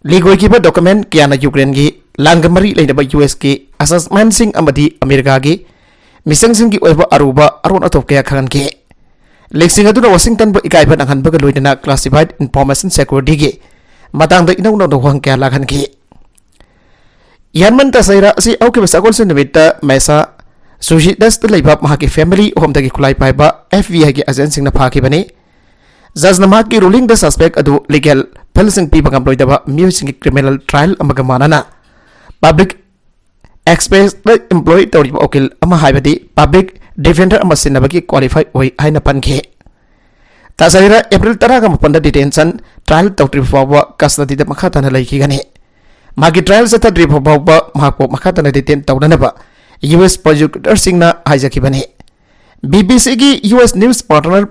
ꯂꯤꯛ ꯑꯣꯏꯈꯤꯕ ꯗꯣꯀꯨꯃꯦꯟ ꯀꯌꯥꯅ ꯌꯨꯀ꯭ꯔꯦꯟꯒꯤ ꯂꯥꯟꯒ ꯃꯔꯤ ꯂꯩꯅꯕ ꯌꯨ ꯑꯦꯁꯀꯤ ꯑꯦꯁꯦꯁꯃꯦꯟꯁꯤꯡ ꯑꯃꯗꯤ ꯑꯃꯦꯔꯤꯀꯥꯒꯤ ꯃꯤꯁꯪꯁꯤꯡꯒꯤ ꯑꯣꯏꯕ ꯑꯔꯨꯕ ꯑꯔꯣꯟ ꯑꯊꯨꯞ ꯀꯌꯥ ꯈꯪꯍꯟꯈꯤ꯫ ꯂꯤꯛꯁꯤꯡ ꯑꯗꯨꯅ ꯋꯥꯁꯤꯡꯇꯟꯕꯨ ꯏꯀꯥꯏꯕ ꯅꯪꯍꯟꯕꯒ ꯂꯣꯏꯅꯅ ꯀ꯭ꯂꯥꯁꯤꯐꯥꯏꯗ ꯏꯟꯐꯣꯔꯃꯦꯁꯟ ꯁꯦꯀ꯭ꯌꯨꯔꯤꯇꯤꯒꯤ ꯃꯇꯥꯡꯗ ꯏꯅꯧ ꯅꯧꯅ ꯋꯥꯍꯪ ꯀꯌꯥ ꯂꯥꯛꯍꯟꯈꯤ꯫ ꯌꯥꯟꯃꯟ ꯇꯁꯩꯔꯥ ꯑꯁꯤ ꯍꯧꯈꯤꯕ ꯁꯒꯣꯜꯁꯦꯟ ꯅꯨꯃꯤꯠꯇ ꯃꯦꯁꯥ ꯁꯨꯁꯤꯗꯁꯇ ꯂꯩꯕ ꯃꯍꯥꯛꯀꯤ ꯐꯦꯃꯤꯂꯤ ꯍꯣꯝꯗꯒꯤ ꯈꯨꯠꯂꯥꯏ ꯄꯥꯏꯕ ꯑꯦꯐ ꯕꯤ ꯑꯥꯏꯒꯤ ꯑꯦꯖꯦꯟꯁꯤꯡꯅ ꯐꯥꯈꯤꯕꯅꯤ꯫ ꯖꯖꯅ ꯃꯍꯥꯛꯀꯤ ꯔꯨꯂꯤꯡꯗ ꯁꯁꯄꯦꯛ ꯑꯗꯨ ꯂꯤꯒꯦꯜ ꯐꯦꯜꯁꯤꯡ ꯄꯤꯕ ꯉꯝꯂꯣꯏꯗꯕ ꯃꯤꯑꯣꯏꯁꯤꯡꯒꯤ ꯀ꯭ꯔꯤꯃꯤꯅꯦꯜ ꯇ꯭ꯔꯥꯌꯦꯜ ꯑꯃꯒ ꯃꯥꯟꯅꯅ ꯄꯕ꯭ꯂꯤꯛ ꯑꯦꯛꯁꯄ꯭ꯔꯦꯁꯇ ꯏꯝꯄ꯭ꯂꯣꯏ ꯇꯧꯔꯤꯕ ꯎꯀꯤꯜ ꯑꯃ ꯍꯥꯏꯕꯗꯤ ꯄꯕ꯭ꯂꯤꯛ ꯗꯤꯐꯦꯟꯗꯔ ꯑꯃ ꯁꯤꯟꯅꯕꯒꯤ ꯀ꯭ꯋꯥꯂꯤꯐꯥꯏ ꯑꯣꯏ ꯍꯥꯏꯅ ꯄꯟꯈꯤ꯫ ꯇꯁꯩꯔꯥ ꯑꯦꯄ꯭ꯔꯤꯜ ꯇꯔꯥꯒ ꯃꯥꯄꯟꯗ ꯗꯤꯇꯦꯟꯁꯟ ꯇ꯭ꯔꯥꯌꯦꯜ ꯇꯧꯗ꯭ꯔꯤꯕ ꯐꯥꯎꯕ ꯀꯁꯇꯗꯤꯗ ꯃꯈꯥ ꯇꯥꯅ ꯂꯩꯈꯤꯒꯅꯤ꯫ ꯃꯍꯥꯛꯀꯤ ꯇ꯭ꯔꯥꯌꯦꯜ ꯆꯠꯊꯗ꯭ꯔꯤꯕ ꯐꯥꯎꯕ ꯃꯍꯥꯛꯄꯨ ꯃꯈꯥ ꯇꯥꯅ ꯗꯤꯇꯦꯟ ꯇꯧꯅꯅꯕ ꯌꯨ ꯑꯦꯁ ꯄ꯭ꯔꯣꯁꯤꯀ꯭ꯌꯨꯇꯔꯁꯤꯡꯅ ꯍꯥꯏꯖꯈꯤꯕꯅꯤ꯫ ꯕꯤ ꯕꯤ ꯁꯤꯒꯤ U S news partner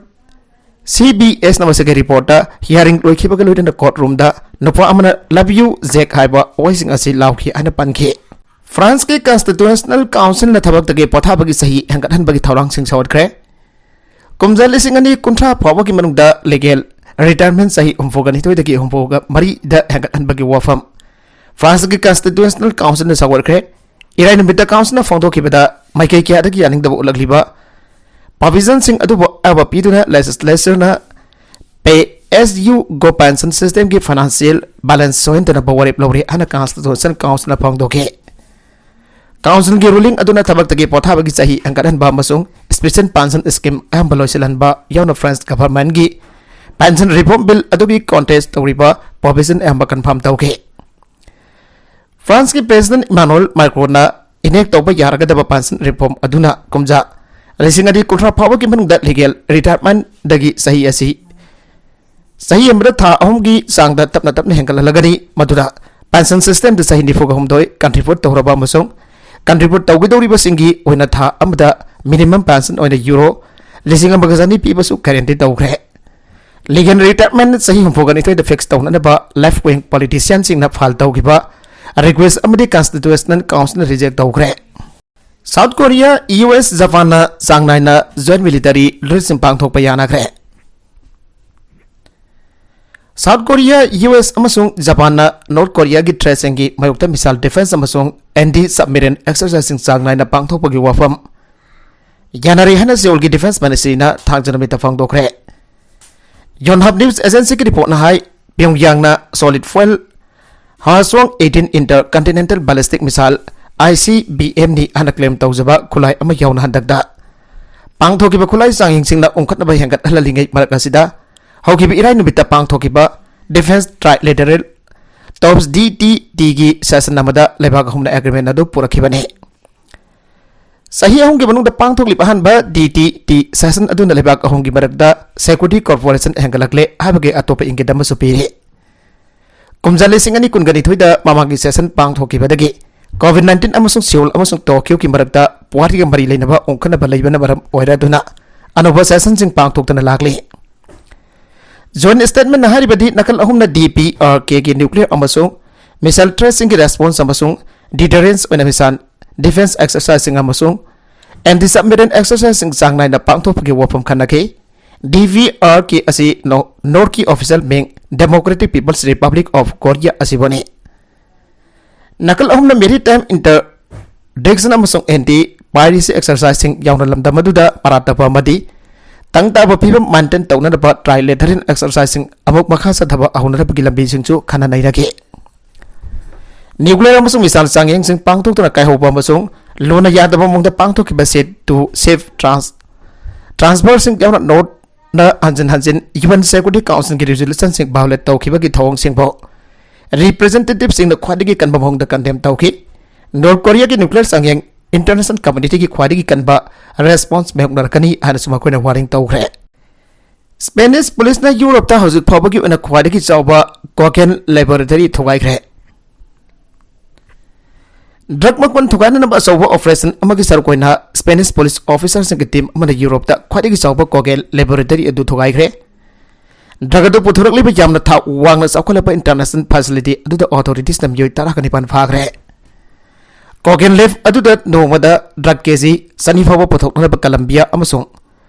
C B ꯑꯦꯁꯅ ꯃꯁꯤꯒꯤ ꯔꯤꯄꯣꯔꯠꯇ ꯍꯤꯌꯥꯔꯤꯡ ꯂꯣꯏꯈꯤꯕꯒ ꯂꯣꯏꯅꯅ ꯀꯣꯔꯠ ꯔꯨꯝꯗ ꯅꯨꯄꯥ ꯑꯃꯅ "Love you, Jack" ꯍꯥꯏꯕ ꯋꯥꯍꯩꯁꯤꯡ ꯑꯁꯤ ꯂꯥꯎꯈꯤ ꯍꯥꯏꯅ ꯄꯟꯈꯤ꯫ ꯐ꯭ꯔꯥꯟꯁꯀꯤ ꯀꯟꯁꯇꯤꯇ꯭ꯌꯨꯁꯅꯦꯜ ꯀꯥꯎꯟꯁꯤꯜꯅ ꯊꯕꯛꯇꯒꯤ ꯄꯣꯊꯥꯕꯒꯤ ꯆꯍꯤ ꯍꯦꯟꯒꯠꯍꯟꯕꯒꯤ ꯊꯧꯔꯥꯡꯁꯤꯡ ꯁꯧꯒꯠꯈ꯭ꯔꯦ꯫ ꯀꯨꯝꯖꯥ ꯂꯤꯁꯤꯡ ꯑꯅꯤ ꯀꯨꯟꯊ꯭ꯔꯥ ꯐꯥꯎꯕꯒꯤ ꯃꯅꯨꯡꯗ ꯂꯤꯒꯦꯜ ꯔꯤꯇꯥꯌꯔꯃꯦꯟ ꯆꯍꯤ ꯍꯨꯝꯐꯨꯒ ꯅꯤꯊꯣꯏꯗꯒꯤ ꯍꯨꯝꯐꯨꯒ ꯃꯔꯤꯗ ꯍꯦꯟꯒꯠꯍꯟꯕꯒꯤ ꯋꯥꯐꯝ ꯐ꯭ꯔꯥꯟꯁꯀꯤ ꯀꯟꯁꯇꯤꯇ꯭ꯌꯨꯁꯅꯦꯜ ꯀꯥꯎꯟꯁꯤꯜꯅ ꯁꯧꯒꯠꯈ꯭ꯔꯦ꯫ ꯏꯔꯥꯏ ꯅꯨꯃꯤꯠꯇ ꯀꯥꯎꯟꯁꯤꯜꯅ ꯐꯣꯡꯗꯣꯛꯈꯤꯕꯗ ꯃꯥꯏꯀꯩ ꯀꯌꯥꯗꯒꯤ ꯌꯥꯅꯤꯡꯗꯕ ꯎꯠꯂꯛꯂꯤꯕ ꯄ꯭ꯔꯣꯚꯤꯖꯟꯁꯤꯡ ꯑꯗꯨꯕꯨ ꯑꯌꯥꯕ ꯄꯤꯗꯨꯅ ꯂꯦꯖꯤꯁꯂꯦꯆꯔꯅ pay as you go pension ꯁꯤꯁꯇꯦꯝꯒꯤ ꯐꯥꯏꯅꯥꯟꯁꯤꯌꯦꯜ ꯕꯦꯂꯦꯟꯁ ꯁꯣꯏꯍꯟꯗꯅꯕ ꯋꯥꯔꯦꯞ ꯂꯧꯔꯦ ꯍꯥꯏꯅ ꯀꯟꯁꯇꯤꯇ꯭ꯌꯨꯁꯟ ꯀꯥꯎꯟꯁꯤꯜꯅ ꯐꯣꯡꯗꯣꯛꯈꯤ꯫ ꯀꯥꯎꯟꯁꯤꯜꯒꯤ ꯔꯨꯂꯤꯡ ꯑꯗꯨꯅ ꯊꯕꯛꯇꯒꯤ ꯄꯣꯊꯥꯕꯒꯤ ꯆꯍꯤ ꯍꯦꯟꯒꯠꯍꯟꯕ ꯑꯃꯁꯨꯡ ꯁ꯭ꯄꯦꯁꯤꯌꯦꯜ ꯄꯦꯟꯁꯟ ꯁ꯭ꯀꯤꯝ ꯑꯌꯥꯝꯕ ꯂꯣꯏꯁꯤꯜꯍꯟꯕ ꯌꯥꯎꯅ ꯐ꯭ꯔꯦꯟꯁ ꯒꯚꯔꯟꯃꯦꯟꯠꯀꯤ ꯄꯦꯟꯁꯟ ꯔꯤꯐꯣꯔꯝ ꯕꯤꯜ ꯑꯗꯨꯒꯤ ꯀꯣꯟꯇꯦꯁ ꯇꯧꯔꯤꯕ ꯄ꯭ꯔꯣꯚꯤꯖꯟ ꯑꯌꯥꯝꯕ ꯀꯟꯐꯥꯔꯝ ꯇꯧꯈꯤ꯫ ꯐ꯭ꯔꯥꯟꯁꯀꯤ ꯄ꯭ꯔꯦꯁꯤꯗꯦꯟꯠ ꯏꯃꯥꯅꯨꯑꯦꯜ ꯃꯥꯀ꯭ꯔꯣꯟꯅ ꯏꯅꯦꯛ ꯇꯧꯕ ꯌꯥꯔꯒꯗꯕ ꯄꯦꯟꯁꯟ ꯔꯤꯐꯣꯔꯝ ꯑꯗꯨꯅ ꯀꯨꯝꯖꯥ ꯂꯤꯁꯤꯡ ꯑꯅꯤ ꯀꯨꯟꯊ꯭ꯔꯥ ꯐꯥꯎꯕꯒꯤ ꯃꯅꯨꯡꯗ ꯂꯤꯒꯦꯜ ꯔꯤꯇꯥꯌꯔꯃꯦꯟꯠꯗꯒꯤ ꯆꯍꯤ ꯑꯁꯤ ꯆꯍꯤ ꯑꯃꯗ ꯊꯥ ꯑꯍꯨꯝꯒꯤ ꯆꯥꯡꯗ ꯇꯞꯅ ꯇꯞꯅ ꯍꯦꯟꯒꯠꯍꯜꯂꯒꯅꯤ, ꯃꯗꯨꯗ ꯄꯦꯟꯁꯟ ꯁꯤꯁꯇꯦꯝꯗ ꯆꯍꯤ ꯅꯤꯐꯨꯒ ꯍꯨꯝꯗꯣꯏ ꯀꯟꯇ꯭ꯔꯤꯕ꯭ꯌꯨꯠ ꯇꯧꯔꯕ ꯑꯃꯁꯨꯡ ꯀꯟꯇ꯭ꯔꯤꯕ꯭ꯌꯨꯠ ꯇꯧꯒꯗꯧꯔꯤꯕꯁꯤꯡꯒꯤ ꯑꯣꯏꯅ ꯊꯥ ꯑꯃꯗ ꯃꯤꯅꯤꯃꯝ ꯄꯦꯟꯁꯟ ꯑꯣꯏꯅ ꯌꯨꯔꯣ ꯂꯤꯁꯤꯡ ꯑꯃꯒ ꯆꯅꯤ ꯄꯤꯕꯁꯨ ꯒꯥꯔꯦꯟꯇꯤ ꯇꯧꯈ꯭ꯔꯦ꯫ ꯂꯤꯒꯦꯜ ꯔꯤꯇꯥꯌꯔꯃꯦꯟꯠ ꯆꯍꯤ ꯍꯨꯝꯐꯨꯒ ꯅꯤꯊꯣꯏꯗ ꯐꯤꯛꯁ ꯇꯧꯅꯅꯕ ꯂꯦꯐ ꯋꯤꯡ ꯄꯣꯂꯤꯇꯤꯁꯤꯌꯟꯁꯤꯡꯅ ꯐꯥꯏꯜ ꯇꯧꯈꯤꯕ ꯔꯤꯀ꯭ꯋꯦꯁ ꯑꯃꯗꯤ ꯀꯟꯁꯇꯤꯇ꯭ꯌꯨꯁꯅꯦꯜ ꯀꯥꯎꯟꯁꯤꯜꯅ ꯔꯤꯖꯦꯛ ꯇꯧꯈ꯭ꯔꯦ꯫ ꯁꯥꯎꯠ ꯀꯣꯔꯤꯌꯥ, ꯌꯨ ꯑꯦꯁ, ꯖꯄꯥꯟꯅ ꯆꯥꯡ ꯅꯥꯏꯅ ꯖꯣꯏꯟꯠ ꯃꯤꯂꯤꯇꯔꯤ ꯗ꯭ꯔꯤꯜꯁꯤꯡ ꯄꯥꯡꯊꯣꯛꯄ ꯌꯥꯅꯈ꯭ꯔꯦ꯫ ꯁꯥꯎꯠ ꯀꯣꯔꯤꯌꯥ, ꯌꯨ ꯑꯦꯁ ꯑꯃꯁꯨꯡ ꯖꯄꯥꯟꯅ ꯅꯣꯔꯠ ꯀꯣꯔꯤꯌꯥꯒꯤ ꯊ꯭ꯔꯦꯠꯁꯤꯡꯒꯤ ꯃꯥꯌꯣꯛꯇ ꯃꯤꯁꯥꯏꯜ ꯗꯤꯐꯦꯟꯁ ꯑꯃꯁꯨꯡ ꯑꯦꯟꯇꯤ ꯁꯕꯃꯦꯔꯤꯟ ꯑꯦꯛꯁꯔꯁꯥꯏꯖꯁꯤꯡ ꯆꯥꯡ ꯅꯥꯏꯅ ꯄꯥꯡꯊꯣꯛꯄꯒꯤ ꯋꯥꯐꯝ ꯌꯥꯅꯔꯦ ꯍꯥꯏꯅ ꯁꯤꯑꯣꯜꯒꯤ ꯗꯤꯐꯦꯟꯁ ꯃꯤꯅꯤꯁꯇ꯭ꯔꯤꯅ ꯊꯥꯡꯖ ꯅꯨꯃꯤꯠꯇ ꯐꯣꯡꯗꯣꯛꯈ꯭ꯔꯦ꯫ ꯌꯣꯟꯍꯞ ꯅ꯭ꯌꯨꯁ ꯑꯦꯖꯦꯟꯁꯤꯒꯤ ꯔꯤꯄꯣꯔꯠꯅ ꯍꯥꯏ, ꯄ꯭ꯌꯣꯡꯌꯥꯡꯅ ꯁꯣꯂꯤꯗ ꯐ꯭ꯌꯨꯑꯦꯜ ꯍꯥꯁꯋꯥꯡ ꯑꯩꯠꯇꯤꯟ intercontinental ballistic missile, I C B ꯑꯦꯝꯅꯤ ꯍꯥꯏꯅ ꯀ꯭ꯂꯦꯝ ꯇꯧꯖꯕ ꯈꯨꯠꯂꯥꯏ ꯑꯃ ꯌꯥꯎꯅ ꯍꯟꯗꯛꯇ ꯄꯥꯡꯊꯣꯛꯈꯤꯕ ꯈꯨꯠꯂꯥꯏ ꯆꯥꯡꯌꯦꯡꯁꯤꯡꯅ ꯎꯪꯈꯠꯅꯕ ꯍꯦꯟꯒꯠꯍꯜꯂꯤꯉꯩ ꯃꯔꯛ ꯑꯁꯤꯗ, ꯍꯧꯈꯤꯕ ꯏꯔꯥꯏ ꯅꯨꯃꯤꯠꯇ ꯄꯥꯡꯊꯣꯛꯈꯤꯕ ꯗꯤꯐꯦꯟꯁ ꯇ꯭ꯔꯥꯏꯂꯦꯇꯔꯦꯜ ꯇꯣꯛꯁ, ꯗꯤ ꯇꯤ ꯇꯤꯒꯤ ꯁꯦꯁꯟ ꯑꯃꯗ ꯂꯩꯕꯥꯛ ꯑꯍꯨꯝꯅ ꯑꯦꯒ꯭ꯔꯤꯃꯦꯟ ꯑꯗꯨ ꯄꯨꯔꯛꯈꯤꯕꯅꯤ꯫ ꯆꯍꯤ ꯑꯍꯨꯝꯒꯤ ꯃꯅꯨꯡꯗ ꯄꯥꯡꯊꯣꯛꯂꯤꯕ ꯑꯍꯥꯟꯕ ꯗꯤ ꯇꯤ ꯇꯤ ꯁꯦꯁꯟ ꯑꯗꯨꯅ ꯂꯩꯕꯥꯛ ꯑꯍꯨꯝꯒꯤ ꯃꯔꯛꯇ ꯁꯦꯀ꯭ꯌꯨꯔꯤꯇꯤ ꯀꯣꯑꯣꯄꯔꯦꯁꯟ ꯍꯦꯟꯒꯠꯂꯛꯂꯦ ꯍꯥꯏꯕꯒꯤ ꯑꯇꯣꯞꯄ ꯏꯪꯒꯤꯠ ꯑꯃꯁꯨ ꯄꯤꯔꯤ꯫ ꯀꯨꯝꯖꯥ ꯂꯤꯁꯤꯡ ꯑꯅꯤ ꯀꯨꯟꯒ ꯅꯤꯊꯣꯏꯗ ꯃꯃꯥꯡꯒꯤ ꯁꯦꯁꯟ ꯄꯥꯡꯊꯣꯛꯈꯤꯕꯗꯒꯤ ꯀꯣꯚꯤꯗ ꯅꯥꯏꯟꯇꯤꯟ ꯑꯃꯁꯨꯡ ꯁꯤꯑꯣꯜ ꯑꯃꯁꯨꯡ ꯇꯣꯀ꯭ꯌꯣꯒꯤ ꯃꯔꯛꯇ ꯄꯨꯋꯥꯔꯤꯒ ꯃꯔꯤ ꯂꯩꯅꯕ ꯎꯪꯈꯠꯅꯕ ꯂꯩꯕꯅ ꯃꯔꯝ ꯑꯣꯏꯔꯗꯨꯅ ꯑꯅꯧꯕ ꯁꯦꯁꯟꯁꯤꯡ ꯄꯥꯡꯊꯣꯛꯇꯨꯅ ꯂꯥꯛꯂꯤ꯫ ꯖꯣꯏꯟꯠ ꯁ꯭ꯇꯦꯠꯃꯦꯟꯠꯅ ꯍꯥꯏꯔꯤꯕꯗꯤ ꯅꯥꯀꯜ ꯑꯍꯨꯝꯅ ꯗꯤ ꯄꯤ ꯑꯥꯔ ꯀꯦꯒꯤ ꯅ꯭ꯌꯨꯀ꯭ꯂꯤꯌꯔ ꯑꯃꯁꯨꯡ ꯃꯤꯁꯥꯏꯜ ꯊ꯭ꯔꯦꯠꯁꯤꯡꯒꯤ ꯔꯦꯁꯄꯣꯟꯁ ꯑꯃꯁꯨꯡ deterrence ꯑꯣꯏꯅ missile defense exercise ꯁꯤꯡ ꯑꯃꯁꯨꯡ anti submarine exercise ꯁꯤꯡ ꯆꯥꯡ ꯅꯥꯏꯅ ꯄꯥꯡꯊꯣꯛꯄꯒꯤ ꯋꯥꯐꯝ ꯈꯟꯅꯈꯤ꯫ DVRK ꯑꯁꯤ ꯅꯣꯔꯠꯀꯤ official ꯃꯤꯡ Democratic People's Republic of Korea ꯑꯁꯤꯕꯨꯅꯤ꯫ ꯅꯥꯀꯜ ꯑꯍꯨꯝꯅ maritime interdiction ꯑꯃꯁꯨꯡ anti piracy exercise ꯁꯤꯡ ꯌꯥꯎꯅ ꯂꯝꯗꯝ ꯑꯗꯨꯗ ꯃꯔꯥ ꯇꯞꯄ ꯑꯃꯗꯤ ꯇꯪ ꯇꯥꯕ ꯐꯤꯕꯝ maintain ꯇꯧꯅꯅꯕ trilateral exercise ꯁꯤꯡ ꯑꯃꯨꯛ ꯃꯈꯥ ꯆꯠꯊꯕ ꯍꯧꯅꯅꯕꯒꯤ ꯂꯝꯕꯤꯁꯤꯡꯁꯨ ꯈꯟꯅ ꯅꯩꯅꯈꯤ꯫ Nuclear ꯑꯃꯁꯨꯡ missile ꯆꯥꯡꯌꯦꯡꯁꯤꯡ ꯄꯥꯡꯊꯣꯛꯇꯨꯅ ꯀꯥꯏꯍꯧꯕ ꯑꯃꯁꯨꯡ ꯂꯨꯅ ꯌꯥꯗꯕ ꯃꯑꯣꯡꯗ ꯄꯥꯡꯊꯣꯛꯈꯤꯕ seat to ship trans-, transfer ꯁꯤꯡ ꯌꯥꯎꯅ ꯅꯣꯔꯠꯅ ꯍꯟꯖꯤꯟ ꯍꯟꯖꯤꯟ UN Security Council ꯒꯤ resolution ꯁꯤꯡ violate ꯇꯧꯈꯤꯕꯒꯤ ꯊꯧꯑꯣꯡꯁꯤꯡꯕꯨ representative ꯁꯤꯡꯅ ꯈ꯭ꯋꯥꯏꯗꯒꯤ ꯀꯟꯕ ꯃꯑꯣꯡꯗ condemn ꯇꯧꯈꯤ꯫ ꯅꯣꯔꯠ ꯀꯣꯔꯤꯌꯥꯒꯤ nuclear ꯆꯥꯡꯌꯦꯡ international community ꯒꯤ ꯈ꯭ꯋꯥꯏꯗꯒꯤ ꯀꯟꯕ response ꯃꯥꯌꯣꯛꯅꯔꯛꯀꯅꯤ ꯍꯥꯏꯅꯁꯨ ꯃꯈꯣꯏꯅ warning ꯇꯧꯈ꯭ꯔꯦ꯫ Spanish police ꯅ ꯌꯨꯔꯣꯞꯇ ꯍꯧꯖꯤꯛ ꯐꯥꯎꯕꯒꯤ ꯑꯣꯏꯅ ꯈ꯭ꯋꯥꯏꯗꯒꯤ ꯆꯥꯎꯕ cocaine laboratory ꯊꯨꯒꯥꯏꯈ꯭ꯔꯦ꯫ Drug ꯃꯀꯣꯟ ꯊꯨꯒꯥꯏꯅꯅꯕ ꯑꯆꯧꯕ operation ꯑꯃꯒꯤ ꯁꯔꯨꯛ ꯑꯣꯏꯅ Spanish police officer ꯁꯤꯡꯒꯤ team ꯑꯃꯅ ꯌꯨꯔꯣꯞꯇ ꯈ꯭ꯋꯥꯏꯗꯒꯤ ꯆꯥꯎꯕ cocaine laboratory ꯑꯗꯨ ꯊꯨꯒꯥꯏꯈ꯭ꯔꯦ꯫ Drug ꯑꯗꯨ ꯄꯨꯊꯣꯔꯛꯂꯤꯕ ꯌꯥꯝꯅ ꯊꯥꯛ ꯋꯥꯡꯅ ꯆꯥꯎꯈꯠꯂꯕ international facility ꯑꯗꯨꯗ authorities ꯅ ꯃꯤꯑꯣꯏ ꯇꯔꯥꯒ ꯅꯤꯄꯥꯟ ꯐꯥꯈ꯭ꯔꯦ꯫ Cocaine leaf ꯑꯗꯨꯗ ꯅꯣꯡꯃꯗ drug ꯀꯦꯖꯤ ꯆꯅꯤ ꯐꯥꯎꯕ ꯄꯨꯊꯣꯛꯅꯅꯕ Colombia ꯑꯃꯁꯨꯡ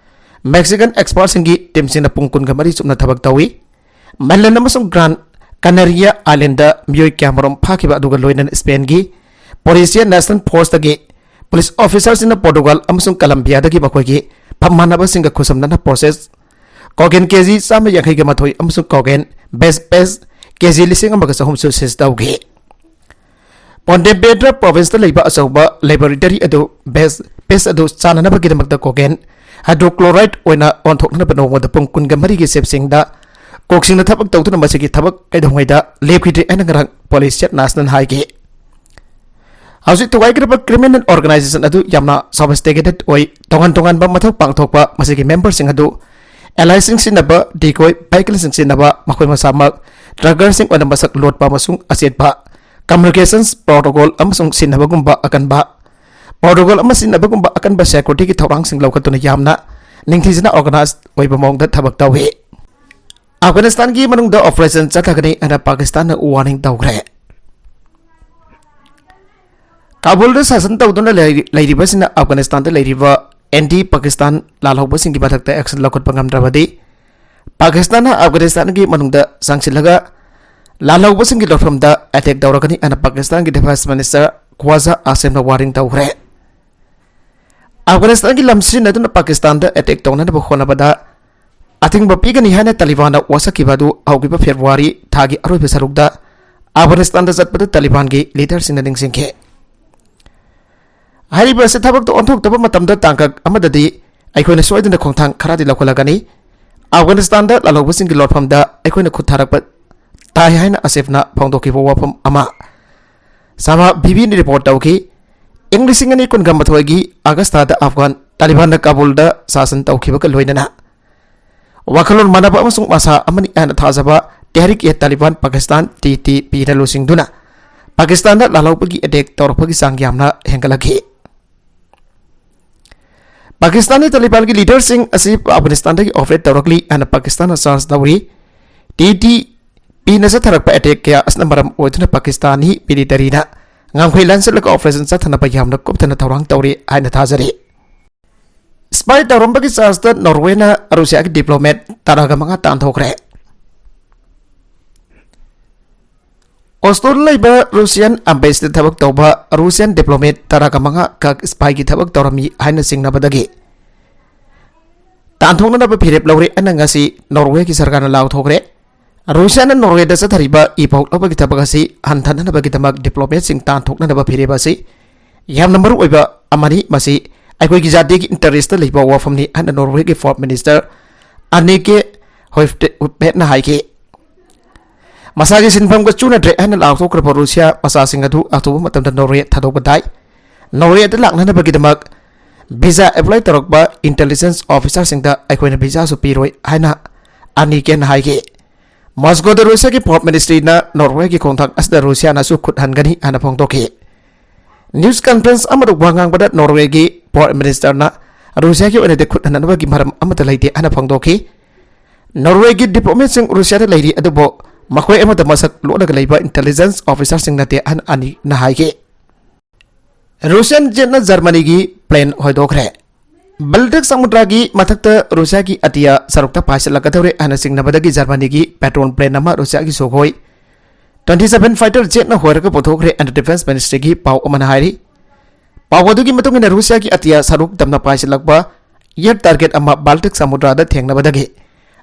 Mexican expert ꯁꯤꯡꯒꯤ team ꯁꯤꯡꯅ ꯄꯨꯡ ꯀꯨꯟꯒ ꯃꯔꯤ ꯆꯨꯞꯅ ꯊꯕꯛ ꯇꯧꯏ꯫ Mainland ꯑꯃꯁꯨꯡ Gran Canaria Island ꯗ ꯃꯤꯑꯣꯏ ꯀꯌꯥꯃꯔꯨꯝ ꯐꯥꯈꯤꯕ ꯑꯗꯨꯒ ꯂꯣꯏꯅꯅ Spain ꯒꯤ Policia Nacional Force ꯇꯒꯤ police officer ꯁꯤꯡꯅ Portugal ꯑꯃꯁꯨꯡ Colombia ꯗꯒꯤ ꯃꯈꯣꯏꯒꯤ ꯐꯝ ꯃꯥꯟꯅꯕꯁꯤꯡꯒ ꯈꯨꯠꯁꯝꯅꯅ process cocaine ꯀꯦꯖꯤ ꯆꯥꯝꯃ ꯌꯥꯡꯈꯩꯒ ꯃꯥꯊꯣꯏ ꯑꯃꯁꯨꯡ cocaine base paste ꯀꯦꯖꯤ ꯂꯤꯁꯤꯡ ꯑꯃꯒ ꯆꯍꯨꯝꯁꯨ seize ꯇꯧꯈꯤ꯫ Pontevedra province ꯇ ꯂꯩꯕ ꯑꯆꯧꯕ laboratory ꯑꯗꯨ base paste ꯑꯗꯨ ꯆꯥꯅꯅꯕꯒꯤꯗꯃꯛꯇ cocaine hydrochloride ꯑꯣꯏꯅ ꯑꯣꯟꯊꯣꯛꯅꯅꯕ ꯅꯣꯡꯃꯗ ꯄꯨꯡ ꯀꯨꯟꯒ ꯃꯔꯤꯒꯤ shift ꯁꯤꯡꯗ cook ꯁꯤꯡꯅ ꯊꯕꯛ ꯇꯧꯗꯨꯅ ꯃꯁꯤꯒꯤ ꯊꯕꯛ ꯀꯩꯗꯧꯉꯩꯗ ꯂꯦꯞꯈꯤꯗ꯭ꯔꯤ ꯍꯥꯏꯅ ꯉꯔꯥꯡ Policia Nacional ꯍꯥꯏꯈꯤ꯫ ꯍꯧꯖꯤꯛ ꯊꯨꯒꯥꯏꯈ꯭ꯔꯕ criminal organization ꯑꯗꯨ ꯌꯥꯝꯅ sophisticated ꯑꯣꯏ, ꯇꯣꯉꯥꯟ ꯇꯣꯉꯥꯟꯕ ꯃꯊꯧ ꯄꯥꯡꯊꯣꯛꯄ ꯃꯁꯤꯒꯤ member ꯁꯤꯡ ꯑꯗꯨ allies ꯁꯤꯡ ꯁꯤꯖꯤꯟꯅꯕ, decoy vehicle ꯁꯤꯡ ꯁꯤꯖꯤꯟꯅꯕ, ꯃꯈꯣꯏ ꯃꯁꯥꯃꯛ trucker ꯁꯤꯡ ꯑꯣꯏꯅ ꯃꯁꯛ ꯂꯣꯠꯄ ꯑꯃꯁꯨꯡ ꯑꯆꯦꯠꯄ communications protocol ꯑꯃꯁꯨꯡ ꯁꯤꯖꯤꯟꯅꯕꯒꯨꯝꯕ ꯑꯀꯟꯕ protocol ꯑꯃ ꯁꯤꯖꯤꯟꯅꯕꯒꯨꯝꯕ ꯑꯀꯟꯕ security ꯒꯤ ꯊꯧꯔꯥꯡꯁꯤꯡ ꯂꯧꯈꯠꯇꯨꯅ ꯌꯥꯝꯅ ꯅꯤꯡꯊꯤꯖꯅ organize ꯑꯣꯏꯕ ꯃꯑꯣꯡꯗ ꯊꯕꯛ ꯇꯧꯏ꯫ Afghanistan ꯒꯤ ꯃꯅꯨꯡꯗ operation ꯆꯠꯊꯒꯅꯤ ꯍꯥꯏꯅ Pakistan ꯅ warning ꯇꯧꯈ꯭ꯔꯦ꯫ ꯀꯥꯕꯨꯜꯗ ꯁꯥꯁꯟ ꯇꯧꯗꯨꯅ ꯂꯩꯔꯤ-, ꯂꯩꯔꯤꯕꯁꯤꯅ ꯑꯐꯒꯥꯅꯤꯁꯇꯥꯟꯗ ꯂꯩꯔꯤꯕ ꯑꯦꯟꯇꯤ ꯄꯥꯀꯤꯁꯇꯥꯟ ꯂꯥꯜꯍꯧꯕꯁꯤꯡꯒꯤ ꯃꯊꯛꯇ action ꯂꯧꯈꯠꯄ ꯉꯝꯗ꯭ꯔꯕꯗꯤ ꯄꯥꯀꯤꯁꯇꯥꯟꯅ ꯑꯐꯒꯥꯅꯤꯁꯇꯥꯟꯒꯤ ꯃꯅꯨꯡꯗ ꯆꯪꯁꯤꯜꯂꯒ ꯂꯥꯜꯍꯧꯕꯁꯤꯡꯒꯤ ꯂꯧꯐꯝꯗ attack ꯇꯧꯔꯒꯅꯤ ꯍꯥꯏꯅ ꯄꯥꯀꯤꯁꯇꯥꯟꯒꯤ Defence Minister ꯈ꯭ꯋꯥꯖꯥ ꯑꯥꯁꯤꯝꯅ warning ꯇꯧꯈ꯭ꯔꯦ꯫ ꯑꯐꯒꯥꯅꯤꯁꯇꯥꯟꯒꯤ ꯂꯝ ꯁꯤꯖꯤꯟꯅꯗꯨꯅ ꯄꯥꯀꯤꯁꯇꯥꯟꯗ attack ꯇꯧꯅꯅꯕ ꯍꯣꯠꯅꯕꯗ ꯑꯊꯤꯡꯕ ꯄꯤꯒꯅꯤ ꯍꯥꯏꯅ ꯇꯥꯂꯤꯕꯥꯟꯅ ꯋꯥꯁꯛꯈꯤꯕ ꯑꯗꯨ ꯍꯧꯈꯤꯕ ꯐꯦꯕ꯭ꯔꯨꯋꯥꯔꯤ ꯊꯥꯒꯤ ꯑꯔꯣꯏꯕ ꯁꯔꯨꯛꯇ ꯑꯐꯒꯥꯅꯤꯁꯇꯥꯟꯗ ꯆꯠꯄꯗ ꯇꯥꯂꯤꯕꯥꯟꯒꯤ ꯂꯤꯗꯔꯁꯤꯡꯅ ꯅꯤꯡꯁꯤꯡꯈꯤ꯫ ꯍꯥꯏꯔꯤꯕ ꯑꯁꯤ ꯊꯕꯛꯇ ꯑꯣꯟꯊꯣꯛꯇꯕ ꯃꯇꯝꯗ ꯇꯥꯡꯀꯛ ꯑꯃꯗꯗꯤ ꯑꯩꯈꯣꯏꯅ ꯁꯣꯏꯗꯅ ꯈꯣꯡꯊꯥꯡ ꯈꯔꯗꯤ ꯂꯧꯈꯠꯂꯒꯅꯤ꯫ ꯑꯐꯒꯥꯅꯤꯁꯇꯥꯟꯗ ꯂꯥꯜꯍꯧꯕꯁꯤꯡꯒꯤ ꯂꯣꯠꯐꯝꯗ ꯑꯩꯈꯣꯏꯅ ꯈꯨꯠ ꯊꯥꯔꯛꯄ ꯇꯥꯏ ꯍꯥꯏꯅ ꯑꯁꯤꯐꯅ ꯐꯣꯡꯗꯣꯛꯈꯤꯕ ꯋꯥꯐꯝ ꯑꯃ ꯁꯃꯥ ꯕꯤꯕꯤꯅ report ꯇꯧꯈꯤ꯫ ꯏꯪ ꯂꯤꯁꯤꯡ ꯑꯅꯤ ꯀꯨꯟꯒ ꯃꯥꯊꯣꯏꯒꯤ ꯑꯥꯒꯁꯇꯥꯗ ꯑꯐꯒꯥꯟ ꯇꯥꯂꯤꯕꯥꯟꯅ ꯀꯥꯕꯨꯜꯗ ꯁꯥꯁꯟ ꯇꯧꯈꯤꯕꯒ ꯂꯣꯏꯅꯅ ꯋꯥꯈꯜꯂꯣꯟ ꯃꯥꯟꯅꯕ ꯑꯃꯁꯨꯡ ꯃꯁꯥ ꯑꯃꯅꯤ ꯍꯥꯏꯅ ꯊꯥꯖꯕ ꯇꯦꯍꯔꯤꯛ-ꯏ-ꯇꯥꯂꯤꯕꯥꯟ ꯄꯥꯀꯤꯁꯇꯥꯟ, ꯇꯤ ꯇꯤ ꯄꯤꯅ ꯂꯨꯆꯤꯡꯗꯨꯅ ꯄꯥꯀꯤꯁꯇꯥꯟꯗ ꯂꯥꯜꯍꯧꯕꯒꯤ attack ꯇꯧꯔꯛꯄꯒꯤ ꯆꯥꯡ ꯌꯥꯝꯅ ꯍꯦꯟꯒꯠꯂꯛꯈꯤ꯫ ꯄꯥꯀꯤꯁꯇꯥꯟꯒꯤ ꯇꯥꯂꯤꯕꯥꯟꯒꯤ ꯂꯤꯗꯔꯁꯤꯡ ꯑꯁꯤ ꯑꯐꯒꯥꯅꯤꯁꯇꯥꯟꯗꯒꯤ operate ꯇꯧꯔꯛꯂꯤ ꯍꯥꯏꯅ ꯄꯥꯀꯤꯁꯇꯥꯟꯅ charge ꯇꯧꯔꯤ꯫ ꯇꯤ ꯇꯤ ꯄꯤꯅ ꯆꯠꯊꯔꯛꯄ attack ꯀꯌꯥ ꯑꯁꯤꯅ ꯃꯔꯝ ꯑꯣꯏꯗꯨꯅ ꯄꯥꯀꯤꯁꯇꯥꯟꯒꯤ militaryꯅ ꯉꯝꯈꯩ ꯂꯥꯟꯁꯤꯜꯂꯒ operation ꯆꯠꯊꯅꯕ ꯌꯥꯝꯅ ꯀꯨꯞꯊꯅ ꯊꯧꯔꯥꯡ ꯇꯧꯔꯤ ꯍꯥꯏꯅ ꯊꯥꯖꯔꯤ꯫ Spy ꯇꯧꯔꯝꯕꯒꯤ chargeꯇ ꯅꯣꯔꯋꯦꯅ ꯔꯨꯁꯤꯌꯥꯒꯤ diplomat ꯇꯔꯥꯒ ꯃꯉꯥ ꯇꯥꯟꯊꯣꯛꯈ꯭ꯔꯦ꯫ ꯑꯣꯁꯂꯣꯗ ꯂꯩꯕ Russian embassyꯗ ꯊꯕꯛ ꯇꯧꯕ Russian diplomat ꯇꯔꯥꯒ ꯃꯉꯥ ꯈꯛ spyꯒꯤ ꯊꯕꯛ ꯇꯧꯔꯝꯃꯤ ꯍꯥꯏꯅ ꯆꯤꯡꯅꯕꯗꯒꯤ ꯇꯥꯟꯊꯣꯛꯅꯅꯕ ꯐꯤꯔꯦꯞ ꯂꯧꯔꯦ ꯍꯥꯏꯅ ꯉꯁꯤ ꯅꯣꯔꯋꯦꯒꯤ ꯁꯔꯀꯥꯔꯅ ꯂꯥꯎꯊꯣꯛꯈ꯭ꯔꯦ꯫ ꯔꯨꯁꯤꯌꯥꯅ ꯅꯣꯔꯋꯦꯗ ꯆꯠꯊꯔꯤꯕ ꯏ ꯄꯥꯎ ꯂꯧꯕꯒꯤ ꯊꯕꯛ ꯑꯁꯤ ꯍꯟꯊꯅꯅꯕꯒꯤꯗꯃꯛ diplomatꯁꯤꯡ ꯇꯥꯟꯊꯣꯛꯅꯅꯕ ꯐꯤꯔꯦꯞ ꯑꯁꯤ ꯌꯥꯝꯅ ꯃꯔꯨ ꯑꯣꯏꯕ ꯑꯃꯅꯤ꯫ ꯃꯁꯤ ꯑꯩꯈꯣꯏꯒꯤ ꯖꯥꯇꯤꯒꯤ interestꯇ ꯂꯩꯕ ꯋꯥꯐꯝꯅꯤ ꯍꯥꯏꯅ ꯅꯣꯔꯋꯦꯒꯤ Foreign Minister ꯑꯅꯤꯀꯦ ꯍꯣꯏꯐꯇꯦꯠꯅ ꯍꯥꯏꯈꯤ꯫ ꯃꯁꯥꯒꯤ ꯁꯤꯟꯐꯝꯒ ꯆꯨꯅꯗ꯭ꯔꯦ ꯍꯥꯏꯅ ꯂꯥꯎꯊꯣꯛꯈ꯭ꯔꯕ ꯔꯨꯁꯤꯌꯥ ꯃꯆꯥꯁꯤꯡ ꯑꯗꯨ ꯑꯊꯨꯕ ꯃꯇꯝꯗ ꯅꯣꯔꯋꯦ ꯊꯥꯗꯣꯛꯄ ꯇꯥꯏ꯫ ꯅꯣꯔꯋꯦꯗ ꯂꯥꯛꯅꯅꯕꯒꯤꯗꯃꯛ visa apply ꯇꯧꯔꯛꯄ intelligence officerꯁꯤꯡꯗ ꯑꯩꯈꯣꯏꯅ visaꯁꯨ ꯄꯤꯔꯣꯏ ꯍꯥꯏꯅ ꯑꯅꯤꯀꯦꯅ ꯍꯥꯏꯈꯤ꯫ ꯃꯣꯁꯀꯣꯗ ꯔꯨꯁꯤꯌꯥꯒꯤ Foreign Ministryꯅ ꯅꯣꯔꯋꯦꯒꯤ ꯈꯣꯡꯊꯥꯡ ꯑꯁꯤꯗ ꯔꯨꯁꯤꯌꯥꯅꯁꯨ ꯈꯨꯠ ꯍꯟꯒꯅꯤ ꯍꯥꯏꯅ ꯐꯣꯡꯗꯣꯛꯈꯤ꯫ News conference ꯑꯃꯗ ꯋꯥ ꯉꯥꯡꯕꯗ ꯅꯣꯔꯋꯦꯒꯤ Foreign Ministerꯅ ꯔꯨꯁꯤꯌꯥꯒꯤ ꯑꯣꯏꯅꯗꯤ ꯈꯨꯠ ꯍꯟꯅꯅꯕꯒꯤ ꯃꯔꯝ ꯑꯃꯠꯇ ꯂꯩꯇꯦ ꯍꯥꯏꯅ ꯐꯣꯡꯗꯣꯛꯈꯤ꯫ ꯅꯣꯔꯋꯦꯒꯤ diplomatꯁꯤꯡ ꯔꯨꯁꯤꯌꯥꯗ ꯂꯩꯔꯤ, ꯑꯗꯨꯕꯨ ꯃꯈꯣꯏ ꯑꯃꯗ ꯃꯁꯛ ꯂꯣꯠꯂꯒ ꯂꯩꯕ intelligence officerꯁꯤꯡ ꯅꯠꯇꯦ ꯍꯥꯏꯅ ꯑꯅꯤꯅ ꯍꯥꯏꯈꯤ꯫ Russian ꯖꯦꯠꯅ ꯖꯔꯃꯅꯤꯒꯤ plane ꯍꯣꯏꯗꯣꯛꯈ꯭ꯔꯦ꯫ ꯕꯜꯇꯤꯛ ꯁꯃꯨꯗ꯭ꯔꯒꯤ ꯃꯊꯛꯇ ꯔꯨꯁꯤꯌꯥꯒꯤ ꯑꯇꯤꯌꯥ ꯁꯔꯨꯛꯇ ꯄꯥꯏꯁꯤꯜꯂꯛꯀꯗꯧꯔꯦ ꯍꯥꯏꯅ ꯆꯤꯡꯅꯕꯗꯒꯤ ꯖꯔꯃꯅꯤꯒꯤ ꯄꯦꯇ꯭ꯔꯣꯜ ꯄ꯭ꯂꯦꯟ ꯑꯃ ꯔꯨꯁꯤꯌꯥꯒꯤ ꯁꯨꯈꯣꯏ ꯇ꯭ꯋꯦꯟꯇꯤ ꯁꯚꯦꯟ ꯐꯥꯏꯇꯔ ꯖꯦꯠꯅ ꯍꯣꯏꯔꯒ ꯄꯨꯊꯣꯛꯈ꯭ꯔꯦ ꯍꯥꯏꯅ ꯗꯤꯐꯦꯟꯁ ꯃꯤꯅꯤꯁꯇ꯭ꯔꯤꯒꯤ ꯄꯥꯎ ꯑꯃꯅ ꯍꯥꯏꯔꯤ꯫ ꯄꯥꯎ ꯑꯗꯨꯒꯤ ꯃꯇꯨꯡ ꯏꯟꯅ ꯔꯨꯁꯤꯌꯥꯒꯤ ꯑꯇꯤꯌꯥ ꯁꯔꯨꯛ ꯇꯝꯅ ꯄꯥꯏꯁꯤꯜꯂꯛꯄ ꯑꯦꯌꯔ ꯇꯥꯔꯒꯦꯠ ꯑꯃ ꯕꯥꯜꯇꯤꯛ ꯁꯃꯨꯗ꯭ꯔꯗ ꯊꯦꯡꯅꯕꯗꯒꯤ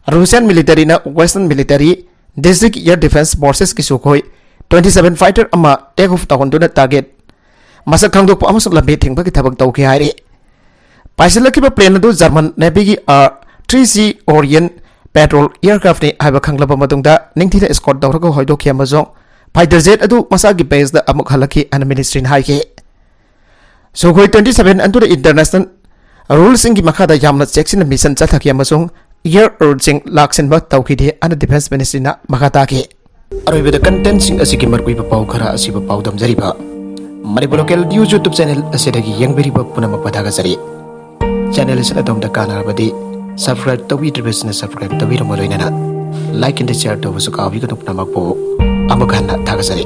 ꯔꯨꯁꯤꯌꯥꯟ ꯃꯤꯂꯤꯇꯔꯤꯅ western military district air defence ꯐꯣꯔꯁꯦꯁꯀꯤ ꯁꯨꯈꯣꯏ ꯇ꯭ꯋꯦꯟꯇꯤ ꯁꯚꯦꯟ ꯐꯥꯏꯇꯔ ꯑꯃ ꯇꯦꯛ ꯑꯣꯐ ꯇꯧꯍꯟꯗꯨꯅ ꯇꯥꯔꯒꯦꯠ ꯃꯁꯛ ꯈꯪꯗꯣꯛꯄ ꯑꯃꯁꯨꯡ ꯂꯝꯕꯤ ꯊꯤꯡꯕꯒꯤ ꯊꯕꯛ ꯇꯧꯈꯤ ꯍꯥꯏꯔꯤ꯫ ꯄꯥꯏꯁꯤꯜꯂꯛꯈꯤꯕ ꯄ꯭ꯂꯦꯟ ꯑꯗꯨ ꯖꯔꯃꯟ ꯅꯦꯚꯤꯒꯤ ꯑꯥꯔ ꯊ꯭ꯔꯤ ꯁꯤ ꯑꯣꯔꯤꯌꯟ ꯄꯦꯇ꯭ꯔꯣꯜ ꯑꯦꯌꯔꯀ꯭ꯔꯥꯐꯅꯤ ꯍꯥꯏꯕ ꯈꯪꯂꯕ ꯃꯇꯨꯡꯗ ꯅꯤꯡꯊꯤꯅ ꯏꯁꯀꯣꯔꯠ ꯇꯧꯔꯒ ꯍꯣꯏꯗꯣꯛꯈꯤ ꯑꯃꯁꯨꯡ ꯐꯥꯏꯇꯔ ꯖꯦꯠ ꯑꯗꯨ ꯃꯁꯥꯒꯤ ꯕꯦꯁꯇ ꯑꯃꯨꯛ ꯍꯜꯂꯛꯈꯤ ꯍꯥꯏꯅ ꯃꯤꯅꯤꯁꯇ꯭ꯔꯤꯅ ꯍꯥꯏꯈꯤ꯫ ꯁꯨꯈꯣꯏ ꯇ꯭ꯋꯦꯟꯇꯤ ꯁꯚꯦꯟ ꯑꯗꯨꯗ ꯏꯟꯇꯔꯅꯦꯁꯅꯦꯜ ꯔꯨꯜꯁꯤꯡꯒꯤ ꯃꯈꯥꯗ ꯌꯥꯝꯅ ꯆꯦꯛꯁꯤꯟꯅ ꯃꯤꯁꯟ ꯆꯠꯊꯈꯤ ꯑꯃꯁꯨꯡ ꯑꯦꯌꯔ ꯔꯨꯠꯁꯤꯡ ꯂꯥꯛꯁꯤꯟꯕ ꯇꯧꯈꯤꯗꯦ ꯍꯥꯏꯅ ꯗꯤꯐꯦꯟꯁ ꯃꯤꯅꯤꯁꯇ꯭ꯔꯤꯅ ꯃꯈꯥ ꯇꯥꯈꯤ꯫ ꯑꯔꯣꯏꯕꯗ ꯀꯟꯇꯦꯟꯁꯤꯡ ꯑꯁꯤꯒꯤ ꯃꯔꯨꯑꯣꯏꯕ ꯄꯥꯎ ꯈꯔ ꯑꯁꯤꯕꯨ ꯄꯥꯎꯗꯝꯖꯔꯤꯕ Manipur local news YouTube channel ꯑꯁꯤꯗꯒꯤ ꯌꯦꯡꯕꯤꯔꯤꯕ ꯄꯨꯝꯅꯃꯛꯄꯨ ꯊꯥꯒꯠꯆꯔꯤ꯫ ꯆꯦꯅꯦꯜ ꯑꯁꯤꯅ ꯑꯗꯣꯝꯗ ꯀꯥꯟꯅꯔꯕꯗꯤ ꯁꯕꯁꯀ꯭ꯔꯥꯏꯕ ꯇꯧꯕꯤꯗ꯭ꯔꯤꯕꯁꯤꯡꯅ ꯁꯕꯁꯀ꯭ꯔꯥꯏꯕ ꯇꯧꯕꯤꯔꯝꯕ ꯂꯣꯏꯅꯅ ꯂꯥꯏꯛ ꯑꯦꯟ ꯁꯤꯌꯔ ꯇꯧꯕꯁꯨ ꯀꯥꯎꯕꯤꯒꯅꯨ ꯄꯨꯝꯅꯃꯛꯄꯨ ꯑꯃꯨꯛ ꯍꯟꯅ ꯊꯥꯒꯠꯆꯔꯤ꯫